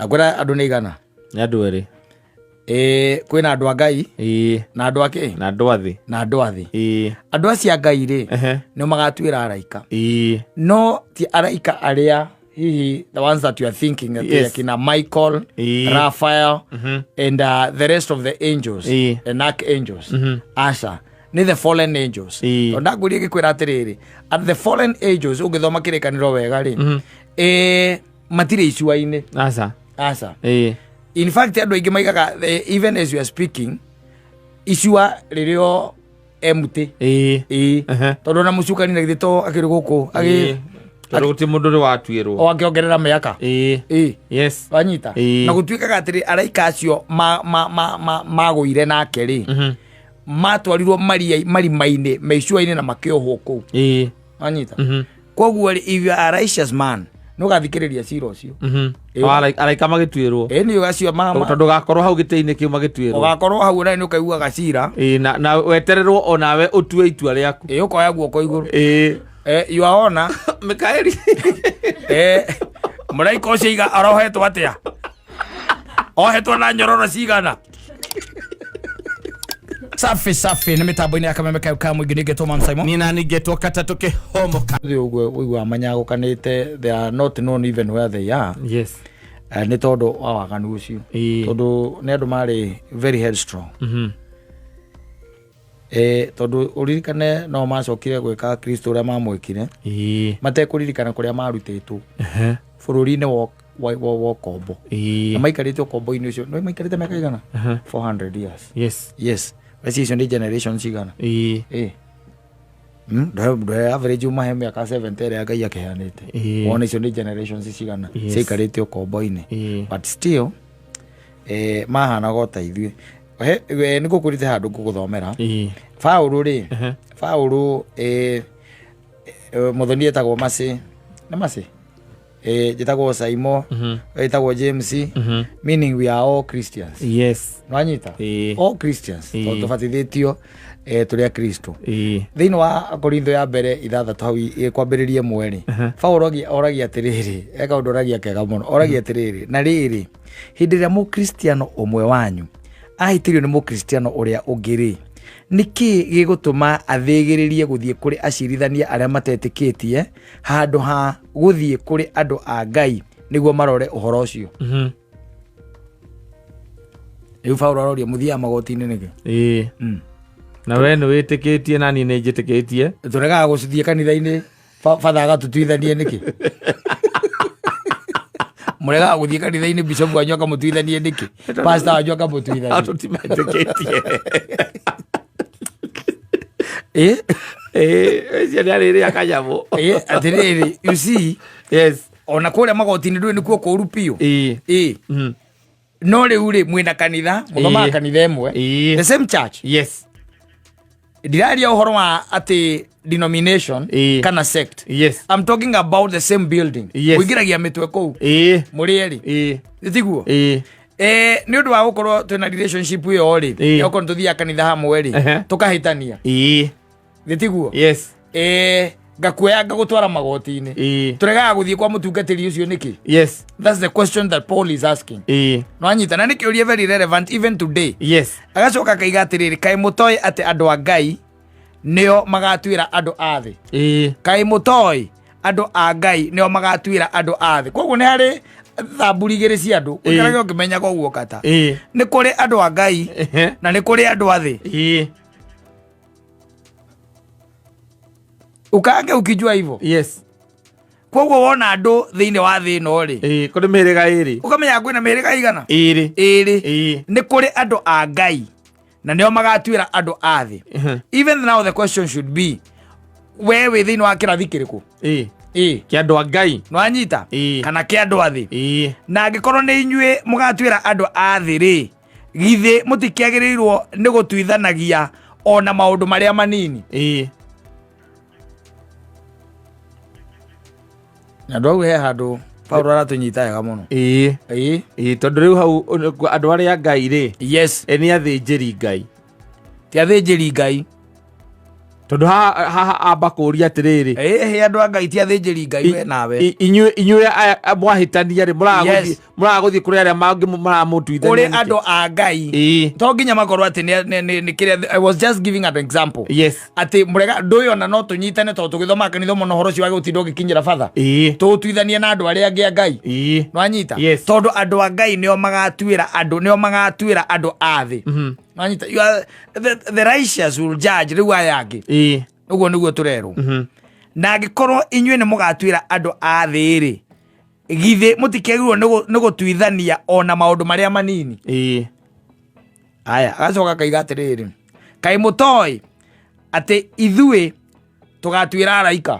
Ndakwĩra andũ nĩ igana. Nĩ andũ erĩ. Ĩĩ, kwĩna andũ a Ngai na andũ a kĩ? Na andũ a thĩ. Na andũ a thĩ. Andũ acio a Ngai rĩ, nĩo magatuĩra araika. No ti araika arĩa hihi the ones that you are thinking that akina Michael, Raphael, and the rest of the angels, and archangels. Aca, nĩ the fallen angels. Tondũ ndangũria ngĩkwĩra atĩrĩrĩ, at the fallen angels ũngĩthoma kĩrĩkanĩro wega rĩ, matirĩ icua-inĩ. Aca. Aca. In fact, andũ aingĩ maigaga, even as you are speaking, icua rĩrĩo empty. Ĩĩ. Tondũ ona mũcukani na githĩ to akĩrĩ gũkũ Tondũ gũtirĩ mũndũ ũrĩ watuĩrwo. O akĩongerera mĩaka. Ĩĩ. Wanyita? Na gũtuĩkaga atĩrĩ, araika acio magũire nake rĩ, matwarirwo marima-inĩ, me icua-inĩ na makĩohwo kũu. Wanyita? Koguo rĩ, if you are a righteous man, nĩ ũgathikĩrĩria cira ũcio. O araika magĩtuĩrwo. Ĩĩ, nĩ acio Tondũ ũgakorwo hau gĩtĩ-inĩ kĩu magĩtuĩrwo. Ũgakorwo hau na nĩ ũkaiguaga cira. Ĩĩ, na wetererwo o nawe ũtue itua rĩaku. Ĩĩ, ũkoya guoko igũrũ. You are honor. Mikaeli. Mũraika ũcio iga arohetwo atĩa? Ohetwo na nyororo cigana? Safi safi nĩ mĩtambo-inĩ ya Kameme kau ka mũingĩ nĩngetwo Mam Simon. Niĩ nani ngetwo katatũ kĩhomoka. Thĩ ũguo ũiguaga manyagũkanĩte, they are not known even where they are. Nĩ tondũ wa waganu ũcio. Tondũ nĩ andũ marĩ very headstrong. Tondũ ũririkane no macokire gwĩka Kristo ũrĩa mamwĩkire. Matekũririkana kũrĩa marutĩtwo. Bũrũri-inĩ wa ũkombo. Na maikarĩte ũkombo-inĩ ũcio. Nĩ maikarĩte mĩaka igana? 400 years. Yes. Mbeca icio nĩ generation cigana? Ndũhe average umahe mĩaka 70 ĩrĩa Ngai akĩheanĩte. Wone icio nĩ generations cigana? Ciaikarĩte ũkombo-inĩ. But still, mahanaga o ta ithuĩ. We nĩ ngũkwĩrĩte handũ ngũgũthomera. Paũlũ rĩ, Paũlũ, mũthoni etagwo Mercy. Nĩ Mercy? Njĩtagwo Saimo, etagwo James, meaning we are all Christians. Nwanyita? All Christians. Tondũ tũbatithĩtio, tũrĩ a Kristo. Thĩinĩ wa Korintho ya mbere ithathatũ hau kwambĩrĩria ĩmwe rĩ, Paũlũ oragia atĩrĩrĩ, e kaũndũ oragia kega mũno, oragia atĩrĩrĩ, na rĩrĩ, hĩndĩ ĩrĩa mũkristiano ũmwe wanyu ahĩtĩrio nĩ mũkristiano ũrĩa ũngĩ rĩ, nĩ kĩĩ gĩgũtũma athĩgĩrĩrie gũthiĩ kũrĩ acirithania arĩa matetĩkĩtie handũ ha gũthiĩ kũrĩ andũ a Ngai nĩguo marore ũhoro ũcio? Rĩu Paũlũ aroria mũthiaga magoti-inĩ nĩkĩ? Na we nĩ wĩtĩkĩtie na niĩ nĩ njĩtĩkĩtie. Tũregaga gũcithiĩ kanitha-inĩ, batha agatũtuithanie nĩkĩ? Mũregaga gũthiĩ kanitha-inĩ, bishop wanyu akamũtuithanie nĩkĩ? Pastor wanyu akamũtuithanie. Andũ ti metĩkĩtie. Ũcio nĩ arĩrĩa kanyamũ. Atĩrĩrĩ, you see, ona kũrĩa magoti-inĩ ndũĩ nĩkuo kũũru biũ. No rĩu rĩ, mwĩna kanitha, mũthomaga kanitha ĩmwe. The same church. Ndiraria ũhoro wa atĩ denomination kana sect. I'm talking about the same building. Mũingĩragia mĩtwe kũu. Mũrĩ erĩ. Tiguo? Nĩ ũndũ wa gũkorwo twĩna relationship ĩyo rĩ, okorwo tũthiaga kanitha hamwe rĩ, tũkahĩtania. Tiguo? Ngakuoya ngagũtwara magoti-inĩ. Tũregaga gũthiĩ kwa mũtungatĩri ũcio nĩkĩ? That's the question that Paul is asking. Nwanyita, na nĩ kĩũria very relevant even today. Agacoka akaiga atĩrĩrĩ, kaĩ mũtoĩ atĩ andũ a Ngai nĩo magatuĩra andũ a thĩ? Kaĩ mũtoĩ andũ a Ngai nĩo magatuĩra andũ a thĩ? Koguo nĩ harĩ thamburi igĩrĩ cia andũ. Ũikarage ũkĩmenyaga ũguo kata. Nĩ kũrĩ andũ a Ngai na nĩ kũrĩ andũ a thĩ. Ukaange ukijua hivyo. Koguo wona andũ thĩinĩ wa thĩ ĩno rĩ, Kũrĩ mĩhĩrĩga ĩrĩ. Ũkamenya kwĩna mĩhĩrĩga igana? Ĩrĩ. Ĩrĩ. Nĩ kũrĩ andũ a Ngai na nĩo magatuĩra andũ a thĩ. Even now the question should be, we wĩ thĩinĩ wa kĩrathi kĩrĩkũ? Kĩa andũ a Ngai. Nĩwanyita? Kana kĩa andũ a thĩ? Na angĩkorwo nĩ inyuĩ mũgatuĩra andũ a thĩ rĩ, githĩ mũtikĩagĩrĩirwo nĩ gũtuithanagia ona maũndũ marĩa manini? Na andũ hau he handũ Paũlũ aratũnyita wega mũno. Tondũ rĩu hau, andũ arĩa Ngai rĩ, nĩ athĩnjĩri Ngai. Ti athĩnjĩri Ngai. Tondũ haha amba kũũria atĩrĩrĩ. Ĩhĩ, andũ a Ngai ti athĩnjĩri Ngai we nawe. Inyuĩ aya mwahĩtania rĩ, mũraga gũthiĩ kũrĩ arĩa mangĩ maramũtuithania kũrĩ nĩkĩ? Andũ a Ngai to nginya makorwo atĩ nĩ kĩrĩa. I was just giving an example atĩ mũrega ndũyũ ona no tũnyitane tondũ tũgĩthomaga kanitha mũno, ũhoro ũcio wa gũtinda ũgĩkinyĩra batha, tũũtuithanie na andũ arĩa angĩ a Ngai. Nwanyita? Yes. Tondũ andũ a Ngai nĩo magatuĩra andũ, nĩo magatuĩra andũ a thĩ. Nwanyita? You are, the righteous will judge rĩu aya angĩ. Ũguo nĩguo tũrerwo. Na angĩkorwo inyuĩ nĩ mũgatuĩra andũ a thĩ rĩ, githĩ mũtikĩagĩrĩirwo nĩ gũtuithania ona maũndũ marĩa manini? Aya, agacoka akaiga atĩrĩrĩ, kaĩ mũtoĩ atĩ ithuĩ tũgatuĩra araika?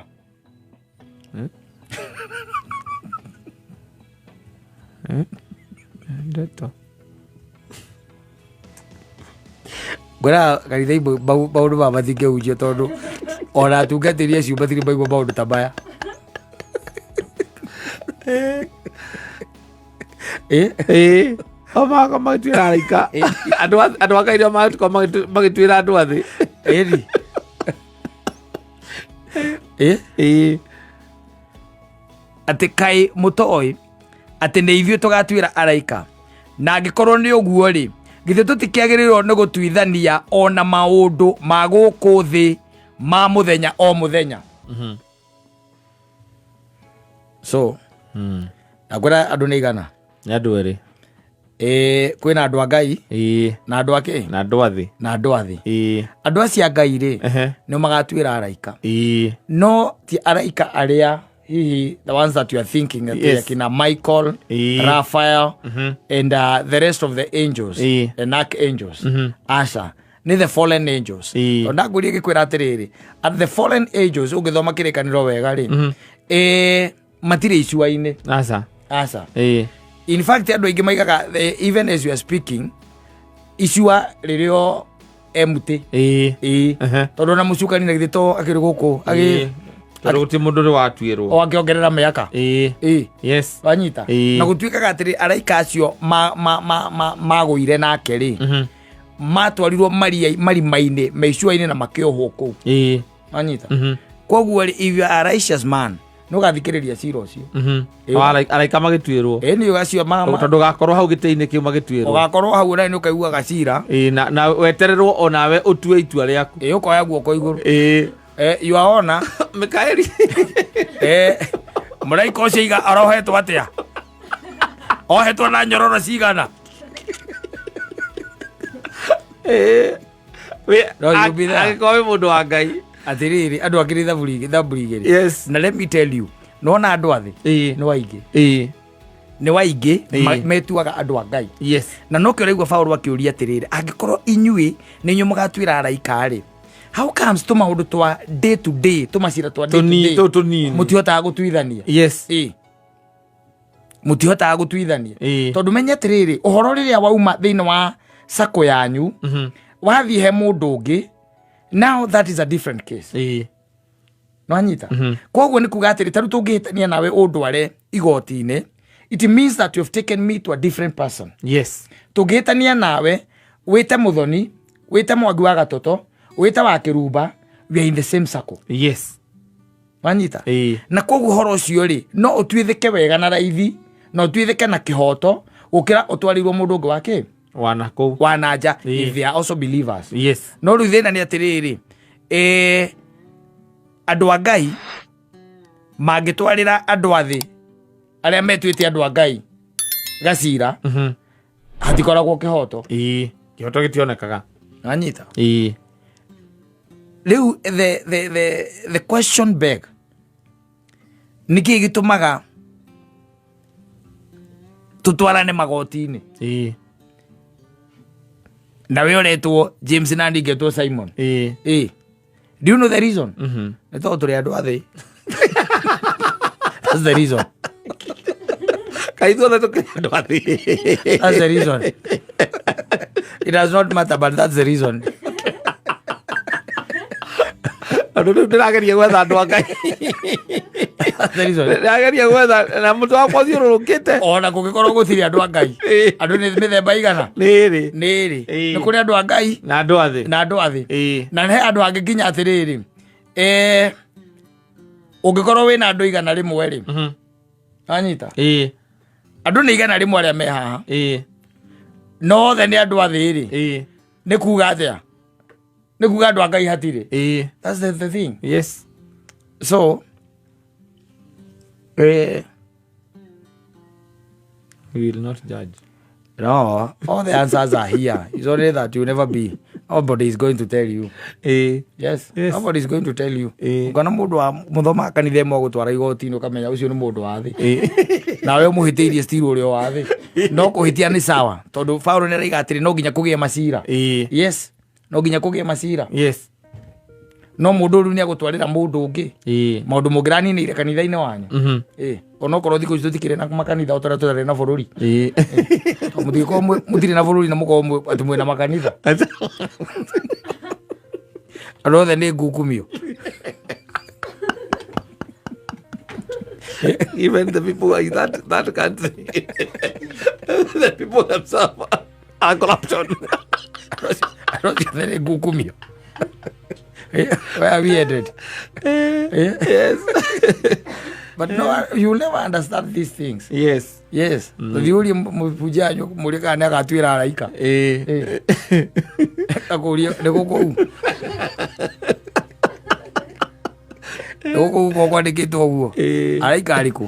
Ndeto. Ngwĩraga kanitha imwe maũndũ maya matingĩhunjio tondũ ona atungatĩri acio matirĩ maigua maũndũ ta maya. Ĩĩ. O magakorwo magĩtuĩra araika. Andũ a Ngai nĩo magakorwo magĩtuĩra andũ a thĩ. Ĩni. Atĩ kaĩ mũtoĩ atĩ nĩ ithuĩ tũgatuĩra araika? Na angĩkorwo nĩ ũguo rĩ, githĩ tũtikĩagĩrĩirwo nĩ gũtuithania ona maũndũ ma gũkũ thĩ ma mũthenya o mũthenya? So na kwĩra andũ nĩ igana? Nĩ andũ erĩ. Ĩĩ, kwĩna andũ a Ngai na andũ a kĩ? Na andũ a thĩ. Na andũ a thĩ. Andũ acio a Ngai rĩ, nĩo magatuĩra araika. No ti araika arĩa hihi the ones that you are thinking that akina Michael, Raphael and the rest of the angels and archangels. Aca, nĩ the fallen angels. Tondũ ndangũria gĩkwĩra atĩrĩrĩ, at the fallen angels, ũngĩthoma Kĩrĩkanĩro wega rĩ, matirĩ icua-inĩ. Aca. Aca. In fact, andũ aingĩ maigaga even as you are speaking, icua rĩrĩo empty. Ĩĩ. Tondũ ona mũcukani na githĩ to akĩrĩ gũkũ Tondũ gũtirĩ mũndũ ũrĩ watuĩrwo. O akĩongerera mĩaka. Ĩĩ. Wanyita? Na gũtuĩkaga atĩrĩ, araika acio magũire nake rĩ, matwarirwo marima-inĩ me icua-inĩ na makĩohwo kũu. Wanyita? Koguo rĩ, if you are a righteous man, nĩ ũgathikĩrĩria cira ũcio. O araika magĩtuĩrwo. Ĩĩ, nĩ acio Tondũ ũgakorwo hau gĩtĩ-inĩ kĩu magĩtuĩrwo. Ũgakorwo hau na nĩ ũkaiguaga cira. Ĩĩ, na wetererwo onawe ũtue itua rĩaku. Ĩĩ, ũkoya guoko igũrũ. You are honor. Mikaeli. Mũraika ũcio iga arohetwo atĩa? Ohetwo na nyororo cigana? No, you'll be there. Angĩkorwo wĩ mũndũ wa Ngai. Atĩrĩrĩ, andũ akĩrĩ thaburi igĩrĩ. Na let me tell you, nona andũ a thĩ nĩ waingĩ, nĩ waingĩ metuaga andũ a Ngai. Na nokĩo ũraigua Paũlũ akĩũria atĩrĩrĩ, angĩkorwo inyuĩ nĩ inyuĩ mũgatuĩra araika rĩ, how comes tũmaũndũ twa day to day, tũmacira twa day to day, Tũu tũnini. mũtihotaga gũtuithania? Mũtihotaga gũtuithania. Tondũ menye atĩrĩrĩ, ũhoro rĩrĩa wauma thĩinĩ wa sako yanyu, wathiĩ he mũndũ ũngĩ, now that is a different case. Nwanyita? Koguo nĩ kuga atĩrĩ, tarĩu tũngĩhĩtania nawe ũndware igoti-inĩ, it means that you have taken me to a different person. Tũngĩhĩtania nawe wĩte Mũthoni, wĩte Mwangi wa Gatoto, wĩte wa Kĩrumba, we are in the same circle. Wanyita? Na koguo ũhoro ũcio rĩ, no ũtuĩthĩke wega na raithi na ũtuĩthĩke na kĩhoto gũkĩra ũtwarĩirwo mũndũ ũngĩ wa kĩ? Wana kũu. Wa nanja. If they are also believers. No rĩu thĩna nĩ atĩrĩrĩ, andũ a Ngai mangĩtwarĩra andũ a thĩ arĩa metuĩte andũ a Ngai gacira, hatikoragwo kĩhoto. Kĩhoto gĩtionekaga. Wanyita? Rĩu Rĩu the question beg, nĩkĩ gĩtũmaga tũtwarane magoti-inĩ? Na we ũretwo James na niĩ ngetwo Simon. Do you know the reason? Nĩ tondũ tũrĩ andũ a thĩ. That's the reason. Kaĩ ithuothe tũkĩrĩ andũ a thĩ? That's the reason. It does not matter, but that's the reason. Tondũ rĩu ndĩrageria gwetha andũ a Ngai. That's the reason. Ndageria gwetha na mũtwe wakwa ũthiũrũrũkĩte. Ona kũngĩkorwo gũtirĩ andũ a Ngai, andũ nĩ mĩthemba igana? Nĩ ĩrĩ. Nĩ ĩrĩ. Ĩĩ. Nĩ kũrĩ andũ a Ngai na andũ a thĩ. Na andũ a thĩ. Na he andũ angĩ nginya atĩrĩrĩ, ũngĩkorwo wĩna andũ 100 rĩ, anyita, andũ nĩ 100 arĩa me haha, no othe nĩ andũ a thĩ rĩ, nĩ kuga atĩa? Nĩ kuga andũ a Ngai hatirĩ. That's the thing. So We will not judge. No, all the answers are here. It's only that you never be, nobody is going to tell you. Yes. Nobody is going to tell you. Ũkona mũndũ wa mũthomaga kanitha ĩmwe agũtwara igoti-inĩ, ũkamenya ũcio nĩ mũndũ wa thĩ, nawe ũmũhĩtĩirie still ũrĩa wa thĩ. No kũhĩtia nĩ sawa, tondũ Paũlũ nĩ araiga atĩrĩ, no nginya kũgĩe macira. Yes, no nginya kũgĩe macira. No mũndũ rĩu nĩ agũtwarĩra mũndũ ũngĩ maũndũ mũngĩraninĩire kanitha-inĩ wanyu. Onokorwo thikũ ici tũtikĩrĩ na makanitha o ta ũrĩa tũtarĩ na bũrũri. Tondũ mũtingĩkorwo mũtirĩ na bũrũri na mũkorwo atĩ mwĩna makanitha. Andũ othe nĩ ngukumio. Even the people in that country, the people themselves are corruption. Andũ othe nĩ ngukumio. Where are we headed? Yes. But no, you never understand these things. Yes. Tũthiĩ ũrie mũbunjia wanyu, mũrie kana nĩ agatuĩra araika. Akũrie nĩ gũkũ u. Nĩ gũkũ u kwandĩkĩtwo ũguo. Araika arĩkũ?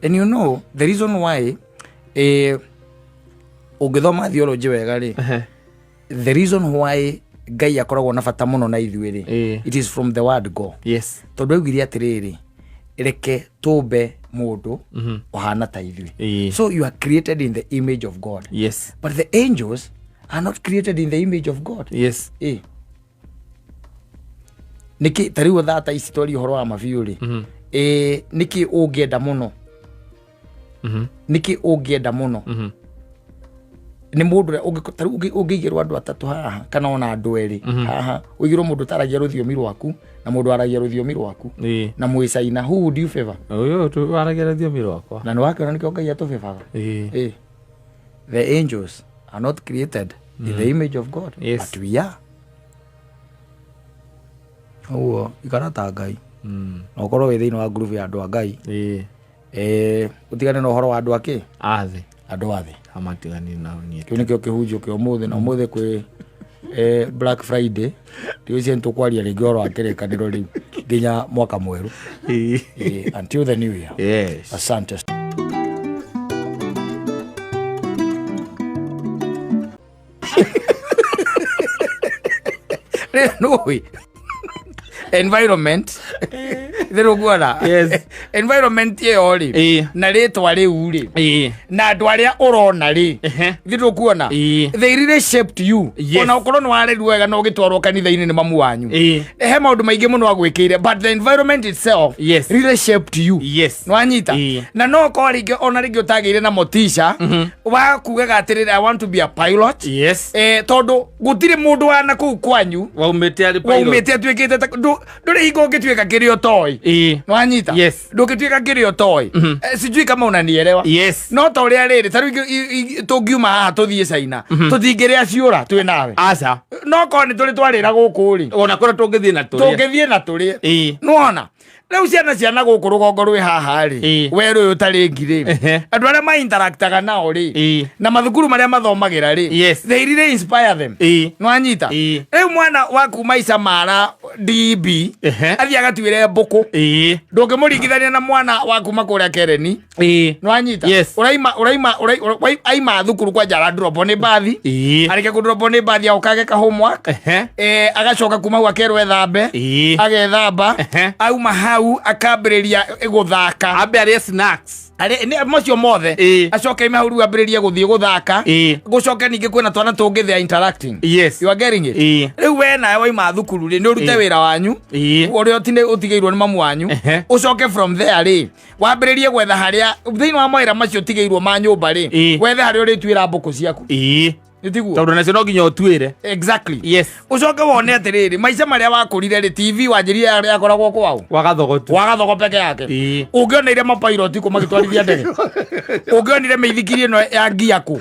And you know, the reason why, ũngĩthoma theology wega rĩ, the reason why Ngai akoragwo na bata mũno na ithuĩ rĩ, it is from the word go. Tondũ augire atĩrĩrĩ, reke tũmbe mũndũ ũhana ta ithuĩ. So you are created in the image of God. But the angels are not created in the image of God. Nĩkĩ ta rĩu thaa ta ici twaria ũhoro wa mabiũ rĩ, nĩkĩ ũngĩenda mũno? Nĩkĩ ũngĩenda mũno? Nĩ mũndũ ũrĩa ta rĩu ũngĩigĩrwo andũ atatũ haha, kana ona andũ erĩ haha, ũigĩrwo mũndũ ũtaragia rũthiomi rwaku na mũndũ waragia rũthiomi rwaku na mwĩ China, who would you favor? Ũyũ tu waragia rũthiomi rwakwa. Na nĩ wakĩona nĩkĩo Ngai atũfavoraga. The angels are not created in the image of God, but we are. Ũguo ikara ta Ngai. Na ũkorwo wĩ thĩinĩ wa group ya andũ a Ngai. Ũtigane na ũhoro wa andũ akĩ? A thĩ. Andũ a thĩ. Amatigani nao niĩ. Kĩu nĩkĩo kĩhunjio kĩa ũmũthĩ, na ũmũthĩ kwĩ Black Friday. Ndiũĩ nĩ tũkwaria rĩngĩ ũhoro wa kĩrĩkanĩro rĩu nginya mwaka mwerũ. Until the new year. Asante. Nũĩ? Environment. Thĩrũguona? Yes. Environment ĩyo rĩ, na rĩtwa rĩu rĩ, na andũ arĩa ũrona rĩ, thĩrũguona? They really shaped you. Ona ũkorwo nĩ warerirwo wega na ũgĩtwarwo kanitha-inĩ nĩ mamu wanyu. He maũndũ maingĩ mũno agwĩkĩire, but the environment itself really shaped you. Nĩwanyita? Na no ũkorwo rĩngĩ ona rĩngĩ ũtagĩire na motisha wa kugaga atĩrĩrĩ, I want to be a pilot. Tondũ gũtirĩ mũndũ wa na kũu kwanyu waumĩte arĩ pilot. Waumĩte atuĩkĩte ta ndũrĩ hingo ũngĩtuĩka kĩrĩa ũtoĩ. Nĩwanyita? Ndũngĩtuĩka kĩrĩa ũtoĩ. Sijui kama unanielewa. No ta ũrĩa rĩrĩ, ta rĩu tũngiuma haha tũthiĩ China, tũtingĩrĩa ciũra twĩ nawe. Aca. No korwo nĩ tũrĩ twarĩra gũkũ rĩ. Ona kũrĩa tũngĩthiĩ na tũrĩe. Tũngĩthiĩ na tũrĩe. Nĩwona? Rĩu ciana ciana gũkũ rũgongo rwĩ haha rĩ, werũ ũyũ ũtarĩ ngi rĩ, andũ arĩa ma-interactaga nao rĩ, na mathukuru marĩa mathomagĩra rĩ, they really inspire them. Nĩwanyita? Rĩu mwana waku maica mara DB, athiĩ agatuĩre mbũkũ. Ndũngĩmũringithania na mwana wa kuma kũrĩa Kereni. Nĩwanyita? Ũraima, ũraima, ũrai-, ũrai-, aima thukuru kwanja aradropo nĩ mbathi. Arĩkia kũdropo nĩ mbathi agoka ageka homework. Agacoka kuma hau akerwo ethambe. Agethamba. Auma hau akambĩrĩria gũthaka. Ambe arĩe snacks. Arĩ, nĩ, macio mothe. Acoke aime hau rĩu ambĩrĩrie gũthiĩ gũthaka. Gũcoke ningĩ kwĩna twana tũngĩ they are interacting. You are getting it? Rĩu we nawe waima thukuru rĩ, nĩ ũrute wĩra wanyu. Ũrĩa ũtigĩirwo nĩ mamu wanyu. Ũcoke from there rĩ, wambĩrĩrie gwetha harĩa thĩinĩ wa mawĩra macio ũtigĩirwo ma nyũmba rĩ, wethe harĩa ũrĩtuĩra mbũkũ ciaku. Nĩtiguo? Tondũ nacio no nginya ũtuĩre. Exactly. Yes. Ũcoke wone atĩrĩrĩ, maica marĩa wakũrire rĩ, TV wanjĩrire yakoragwo kwao. Gwa Gathogo tu. Gwa Gathogo peke yake. Ĩĩ. Ũngĩoneire mapairoti kũ magĩtwarithia ndege? Ũngĩonire mĩithikiri ĩno ya ngia kũ?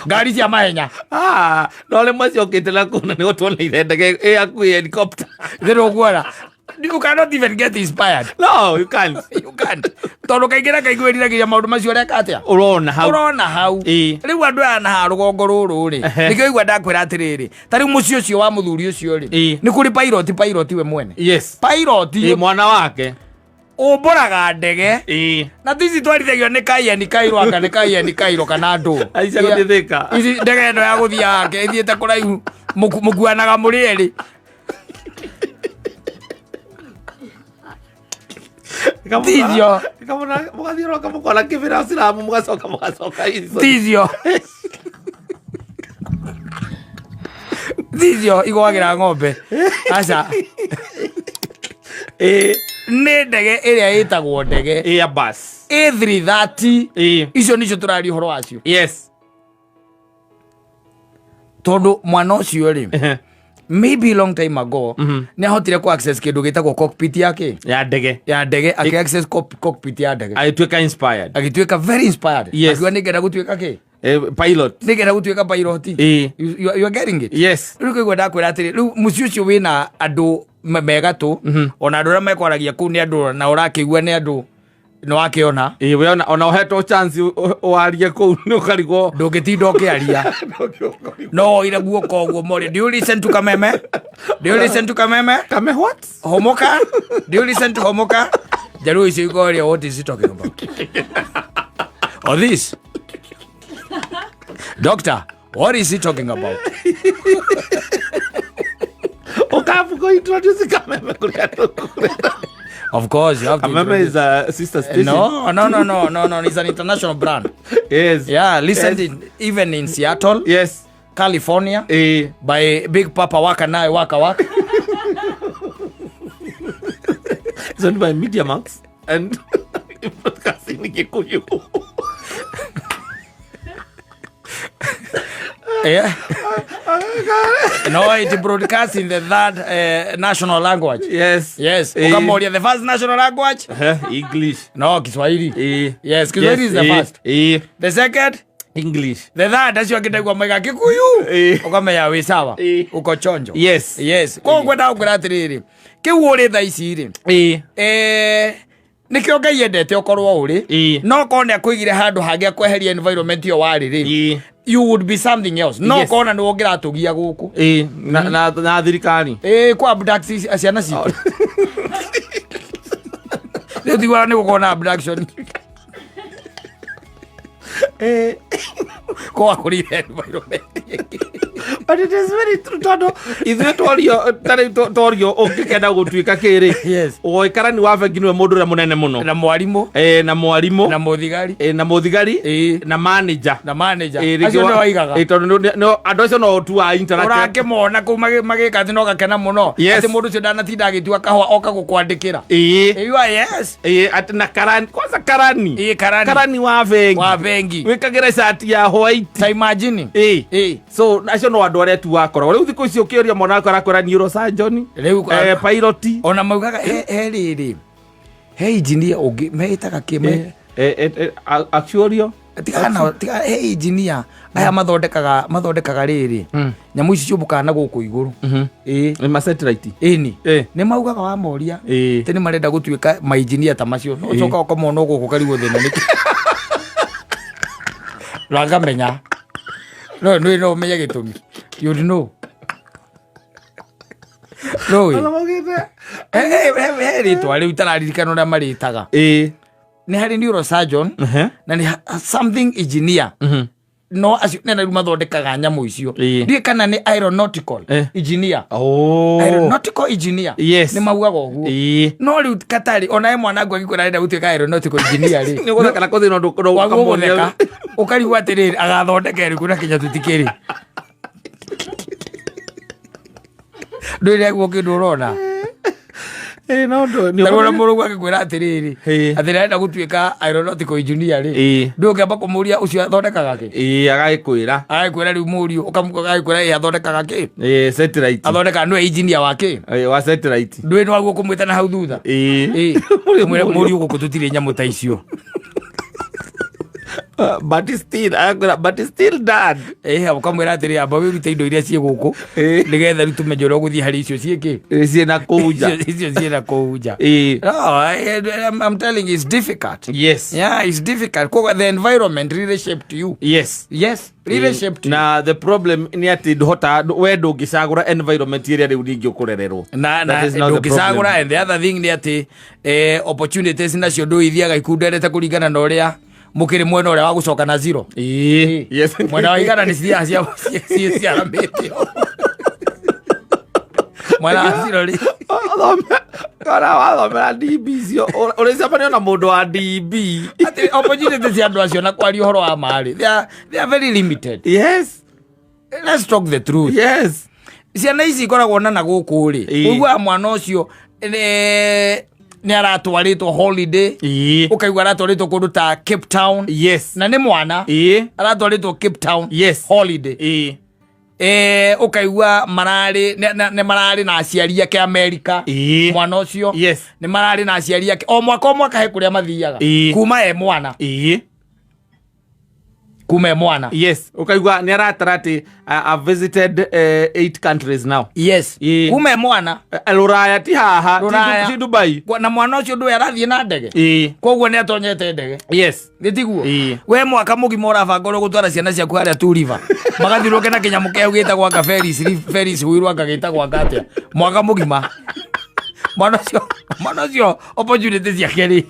Ngari cia mahenya. Ah, no rĩmwe ciokĩte na kũu na nĩho tuoneire ndege ĩ hakuhĩ helicopter. Thĩna ũkuona. You cannot even get inspired. No, you can't. You can't. Tondũ kaingĩ na kaingĩ wĩriragĩria maũndũ macio ũreka atĩa? Ũrona hau. Ũrona hau. Ĩĩ. Rĩu andũ aya na haha rũgongo rũrũ rĩ, Ehe. nĩkĩo igua ndakwĩra atĩrĩrĩ, ta rĩu mũciĩ ũcio wa mũthuri ũcio rĩ, Ĩĩ. nĩ kũrĩ pilot, pilot we mwene. Yes. Pilot Ĩĩ, mwana wake. ũmbũraga ndege Ĩĩ. na tici twarithagio nĩ kaieni kairo anga nĩ kaieni kairo kana ndũ. Aica gũthĩthĩka. Ici ndege ĩno ya gũthiĩ yake ĩthiĩte kũraihu mũkuanaga mũrĩ erĩ. Ticio. Mũgathiũrũrũka mũkona kĩbĩra Silamu mũgacoka mũgacoka ico. Ticio. Ticio igwagĩra ng'ombe. Aca. Ĩĩ. Nĩ ndege ĩrĩa ĩtagwo ndege. Airbus. A330. Ĩĩ. Icio nicio tũraria ũhoro wacio. Yes. Tondũ mwana ũcio rĩ, maybe long time ago, nĩ ahotire ku access kĩndũ gĩtagwo cockpit yake. Ya ndege. Ya ndege, akĩ access cockpit ya ndege. Agĩtuĩka inspired. Agĩtuĩka very inspired. Yes. Akiuga nĩngenda gũtuĩka kĩ? Pilot. Nĩngenda gũtuĩka pilot. Ĩĩ. You are getting it? Yes. Rĩu kũigua ndakwĩra atĩrĩ, rĩu mũciĩ ũcio wĩna andũ megatũ, ona andũ arĩa mekwaragia kũu nĩ andũ na ũrakĩigua nĩ andũ nĩ wakĩona. Ĩĩ, we ona ũhetwo chance warie kũu nĩ ũkarigwo. Ndũngĩtinda ũkĩaria. No oire guoko ũguo more. Do you listen to Kameme? Do you listen to Kameme? Kame what? Homoka? Do you listen to Homoka? Jaluo icio ikoria, what is he talking about? Or this? Doctor, what is he talking about? Ũkabuko introduce Kameme kũrĩ andũ kũrĩa. Of course, you have to Kameme introduce. is a sister station. No, no, no, no, no, no. It's an international brand. Yes. Yeah, listen, Yes. even in Seattle, Yes. California, Ĩĩ. by Big Papa Waka Nae Waka Waka. It's owned by Media Max and broadcasting in Kikuyu. Yeah. No, it broadcasts in the third national language. Yes. Yes. Eh. Ukamoria, the first national language? English. No, Kiswahili. Eh. Yes, Kiswahili Yes, is the first. The second? English. The third, acio angĩ ndaigua maiga Kikuyu. Ukamenya wĩ sawa. Uko chonjo. Yes. Yes. Koguo ngwenda gũkwĩra atĩrĩrĩ, kĩu ũrĩ thaa ici rĩ, nĩkĩo Ngai endete ũkorwo ũrĩ. No korwo nĩ akũigire handũ hangĩ akweheria environment ĩyo warĩ rĩ, you would be something else. No kona nĩ ũngĩratũgia gũkũ. Na thirikari. Kwa abduct ciana citũ. Rĩu tiguaga nĩ gũkorwo na abduction. Kwa kũrire environment ĩngĩ. But it is very true, tondũ ithuĩ tworio, ta rĩu tworio ũngĩkenda gũtuĩka kĩrĩ. Yes. Ũgoikara ni wa bengi nĩwe mũndũ ũrĩa mũnene mũno. Na mwarimũ. Na mwarimũ. Na mũthigari. Na mũthigari. Na manager. Na manager. Rĩngĩ Acio nĩo aigaga. Tondũ andũ acio no tu wa interact. Ũrakĩmona kũu magĩka atĩ no gakena mũno. Yes. Atĩ mũndũ ũcio ndanatinda agĩtua kahũa oka gũkwandĩkĩra. You are, yes. Atĩ na karani. Kwanza karani. Karani. Karani wa bengi. Wa bengi. Wĩkagĩra cati ya white. Ta imagine. So acio no andũ arĩa tu wakoragwo. Rĩu thikũ ici ũkĩũria mwana waku arakwĩra neurosurgeon. Rĩu, Pilot. Ona maugaga he rĩrĩ. He engineer ũngĩ meĩtaga kĩ? Actuarial? Tiga na, tiga, he engineer aya mathondekaga rĩrĩ. Nyamũ ici ciũmbũkaga na gũkũ igũrũ. Nĩ ma satellite. Ĩni. Nĩ maugaga wa moria. Atĩ nĩ marenda gũtuĩka ma engineer ta macio. No ũcoka ũkamona gũkũ karigwo thĩna nĩkĩ. Na ngamenya. No, no, no ũmenye gĩtũmi. You'd know. No, Ona maugĩte. He rĩtwa rĩu itararirikana ũrĩa marĩtaga. Nĩ harĩ neurosurgeon, na nĩ something engineer. No acio nĩ rĩu mathondekaga nyamũ icio. Ndiũĩ kana nĩ aeronautical engineer. Aeronautical engineer. Yes. Nĩ maugaga ũguo. No rĩu Katari, ona he mwana wangu agĩkwĩra arenda gũtuĩka aeronautical engineer rĩ. Nĩ ũgũtheka na kũthĩna ũndũ ũndũ Waguo ũkamuonia. gũtheka. Ũkarigwo atĩrĩrĩ, agathondeka ĩrĩkũ na kinya tũtikĩrĩ. Ndũrĩ guo kĩndũ ũrona. Ĩ, no ndũ- nĩ Tarora ũkũmenya- mũrũgu agĩkwĩra atĩrĩrĩ Ĩ. atĩ arenda gũtuĩka aeronautical engineer rĩ Ĩ. ndũngĩamba kũmũria ũcio athondekaga kĩ Ĩ, agagĩkwĩra. Agĩkwĩra rĩu mũriũ agĩkwĩra ĩ athondekaga kĩ. Ĩ, satellite. Athondekaga nĩwe engineer wa kĩ. Ĩ, wa satellite. Ndũĩ nĩwaguo kũmwĩta na hau thutha. Ĩ. Ĩ. Mũriũ- Mwĩre, mũriũ gũkũ tũtirĩ nyamũ ta icio. But still, agakwĩra, but still dad. Ĩ, ũkamwĩra atĩrĩ, amba wĩrute indo iria ciĩ gũkũ Ĩ. nĩgetha rĩu tũmenye ũrĩa ũgũthiĩ harĩ icio ciĩkĩ. Ĩ, ciĩna kũu nja. Icio ciĩna kũu nja. Ĩ. No, I'm telling you, it's difficult. Yes. Yeah, it's difficult. Koguo the environment really shaped you. Yes. Yes, really shaped you. Na the problem nĩ atĩ ndũhota we ndũngĩcagũra environment ĩrĩa rĩu ningĩ ũkũrererwo. Na That na is not the ndũngĩcagũra problem. and the other thing nĩ atĩ opportunities nacio ndũ ithiaga ikunderete kũringana na ũrĩa mũkĩrĩ mwena ũrĩa wa gũcoka na zero. Ĩ, yes. Mwena wa igana nĩ cithiaga ciaramĩte. Mwena wa zero rĩ. Kana wathomera DB icio ũrĩcemania na mũndũ wa DB. Atĩ opportunities cia andũ acio na kwaria ũhoro wa ma rĩ, they are very limited. Yes. Let's talk the truth. Yes. Ciana ici ikoragwo na na gũkũ rĩ, Ĩ. ũiguaga mwana ũcio nĩ aratwarĩtwo holiday. Ĩ. Ũkaigua aratwarĩtwo kũndũ ta Cape Town. Yes. Na nĩ mwana. Ĩ. Aratwarĩtwo Cape Town. Yes. Holiday. Ĩ. Ũkaigua mararĩ nĩ mararĩ na aciari ake Amerika. Ĩ. Mwana ũcio. Yes. Nĩ mararĩ na aciari ake o mwaka o mwaka he kũrĩa mathiaga. Ĩ. Kuma e mwana. Ĩ. Kuma e mwana. Yes, ũkaigua nĩ aratara atĩ I've visited eight countries now. Yes. Ĩ. Kuma e mwana. Rũraya ti haha ti Rũraya. Ti Dubai. Na mwana ũcio ndũĩ arathiĩ na ndege. Ĩ. Koguo nĩ atonyete ndege. Yes. Nĩ tiguo? Ĩ. We mwaka mũgima ũrabanga ũrĩa ũgũtwara ciana ciaku harĩa Two River magathiũrũke na kĩnyamũ kĩao gĩtagwo anga Ferris wheel anga gĩtagwo anga atĩa mwaka mũgima. Mwana ũcio opportunity ciake rĩ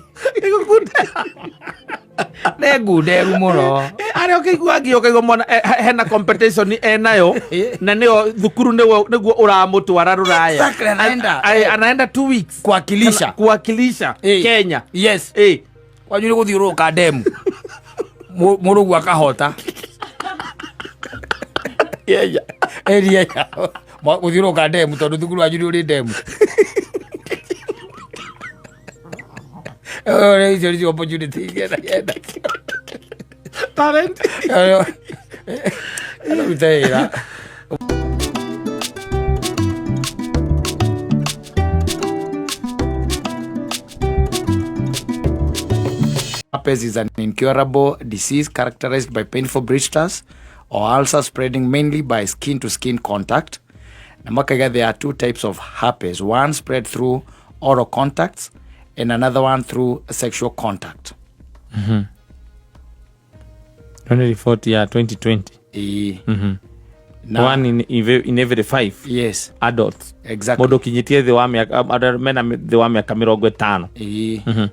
nĩ ngunderu mũno. Arĩa ũkĩigua nginya ũkaigua mwana hena competition enayo na nĩyo thukuru nĩguo ũramũtwara rũraya. Exactly, anaenda. Anaenda 2 weeks kuwakilisha kuwakilisha Ĩ. Kenya. Yes. Ĩ. Kwanyu nĩ gũthiũrũrũka ndemu. Mũrũgu akahota. Kenya. Area ya gũthiũrũrũka ndemu tondũ thukuru wanyu nĩ ũrĩ ndemu. Icio nĩcio opportunity iria enda. Talent. Arute wĩra. Herpes is an incurable disease characterized by painful blisters or ulcers spreading mainly by skin to skin contact. Na makaiga there are two types of herpes, one spread through oral contacts and another one through sexual contact. Nĩ report ya 2020. E, na, One in every five adults. Mũndũ ũkinyĩtie thĩ wa mĩaka arĩa mena thĩ wa mĩaka 50. Ĩĩ.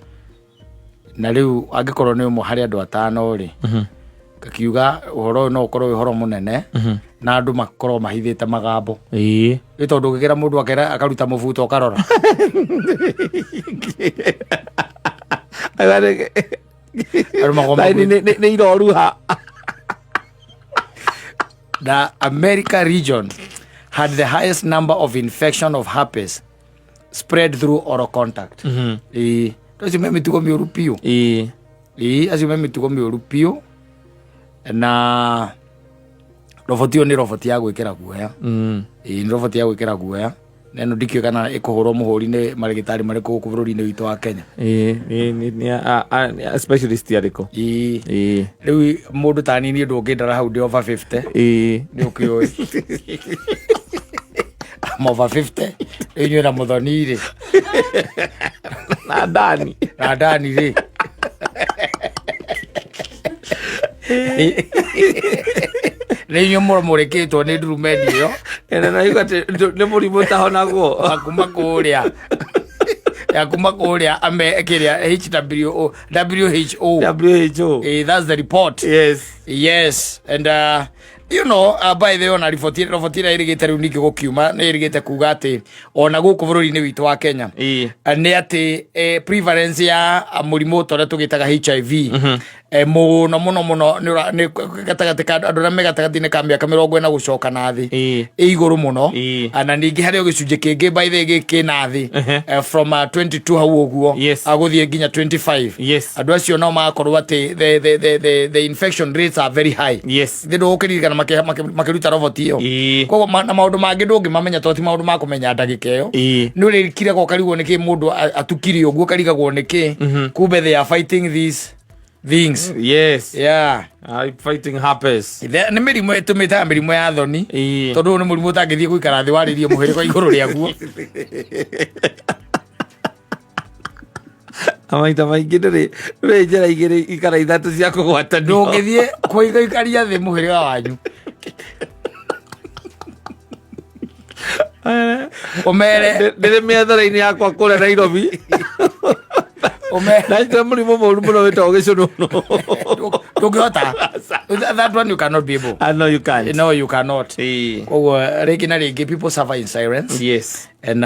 Na rĩu angĩkorwo nĩ ũmwe harĩ andũ atano rĩ, ngakiuga ũhoro ũyũ no ũkorwo wĩ ũhoro mũnene na andũ makorwo mahithĩte magambo. Ĩ tondũ ũngĩkĩra mũndũ akera akaruta mũbuto ũkarora. Andũ makorwo Nĩ iroruha. The America region had the highest number of infection of herpes spread through oral contact. Ĩĩ, acio me mĩtugo mĩũru biũ. Ĩĩ, acio me mĩtugo mĩũru biũ na roboti ĩyo nĩ roboti ya gwĩkĩra guoya. Ĩĩ, nĩ roboti ya gwĩkĩra guoya na ĩno ndikĩũĩ kana ĩkũhũrwo mũhũri nĩ marĩgĩtarĩ marĩkũ gũkũ bũrũri-inĩ witũ wa Kenya. Ĩĩ, nĩ specialist arĩkũ? Ĩĩ. Ĩĩ. Rĩu mũndũ ta niĩ ndũngĩndara hau ndĩ over 50. Nĩ ũkĩũĩ I'm over 50 rĩu inyuĩ na mũthoni rĩ Na ndani. Na ndani rĩ rĩ inyuĩ mũrĩkĩtwo nĩ ndurumeni ĩyo. Na naigua atĩ nĩ mũrimũ ũtahonagwo. Ya kuma kũrĩa ame kĩrĩa HWO WHO. WHO. That's the report. Yes. Yes, and by the way, ona riboti ĩrĩa ĩrĩgĩte rĩu ningĩ gũkiuma nĩ ĩrĩgĩte kuga atĩ ona gũkũ bũrũri-inĩ witũ wa Kenya nĩ atĩ prevalence ya mũrimũ ta ũrĩa tũgĩtaga HIV. Mũno mũno mũno nĩ gatagatĩ ka andũ arĩa me gatagatĩ-inĩ ka mĩaka 40 gũcoka na thĩ. Ĩ igũrũ mũno. Na ningĩ harĩ o gĩcunjĩ kĩngĩ by the way gĩkĩ na thĩ, from 22 hau ũguo, gũthiĩ nginya 25. Andũ acio nao magakorwo atĩ the infection rates are very high. Thĩ ndũgũkĩririkana makĩruta roboti ĩyo. Koguo na maũndũ mangĩ ndũngĩmamenya tondũ ti maũndũ ma kũmenya ndagĩka ĩyo. Nĩ ũrĩkiraga ũkarigwo nĩkĩ mũndũ atukire ũguo, ũkarigagwo nĩkĩ, kumbe they are fighting these things. Yeah. I'm fighting herpes. Nĩ mĩrimũ ĩtũmĩtaga mĩrimũ ya thoni, tondũ ũyũ nĩ mũrimũ ũtangĩthiĩ gũikara thĩ warĩrie mũhĩrĩga igũrũ rĩaguo. Na maita maingĩ ndũrĩ njĩra igĩrĩ kana ithatũ cia kũgwatanio. Ndũngĩthiĩ kũikaria thĩ mũhĩrĩga wanyu ũmere. Ndĩrĩ mĩethere-inĩ yakwa kũrĩa Nairobi. Ũmere. Ndanyitire mũrimũ mũru mũno wĩtagwo gĩcũnũnũ. Ndũngĩhota, that one you cannot be able. I know you can't. No, you cannot. Koguo rĩngĩ na rĩngĩ people suffer in silence. And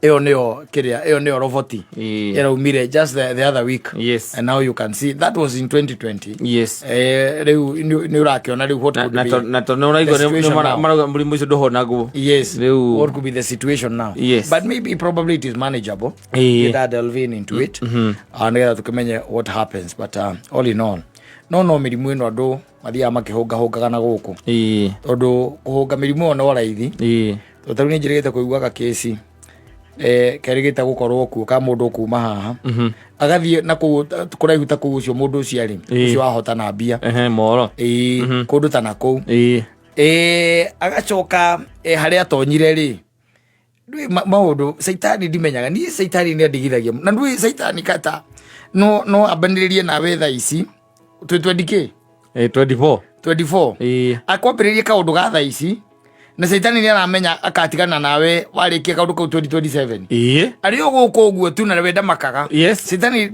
ĩyo nĩyo kĩrĩa, ĩyo nĩyo roboti ĩraumire just the other week. And now you can see that was in 2020. Rĩu nĩ ũrakĩona rĩu what could na be na to nĩ ũraigua the situation now. marauga mũrimũ ũcio ndũhonagwo. What could be the situation now? But maybe probably it is manageable. Without delving into it, nĩgetha tũkĩmenye what happens. But all in all, no mĩrimũ ĩno andũ mathiaga makĩhũngahũngaga na gũkũ, tondũ kũhũnga mĩrimũ ĩyo no raithi. Tondũ tarĩu nĩ njĩrĩgĩte kũigua gakĩci kerĩgĩte gũkorwo kuo ka mũndũ kuma haha agathiĩ na kũu kũraihu ta kũu, ũcio mũndũ ũcio arĩ ũcio wahota na mbia. Ehe, moro. Ĩĩ, kũndũ ta na kũu. Agacoka harĩa atonyire rĩ, ndũĩ maũndũ caitani ndimenyaga niĩ, caitani nĩ andigithagia na ndũĩ caitani kata no ambanĩrĩrie nawe thaa ici twĩ 20 kĩ. 24. 24. Akwambĩrĩrie kaũndũ ga thaa ici na caitani nĩ aramenya akatigana nawe warĩkia kaũndũ kau 2027. Arĩ o gũkũ ũguo tu na we ndamakaga. Caitani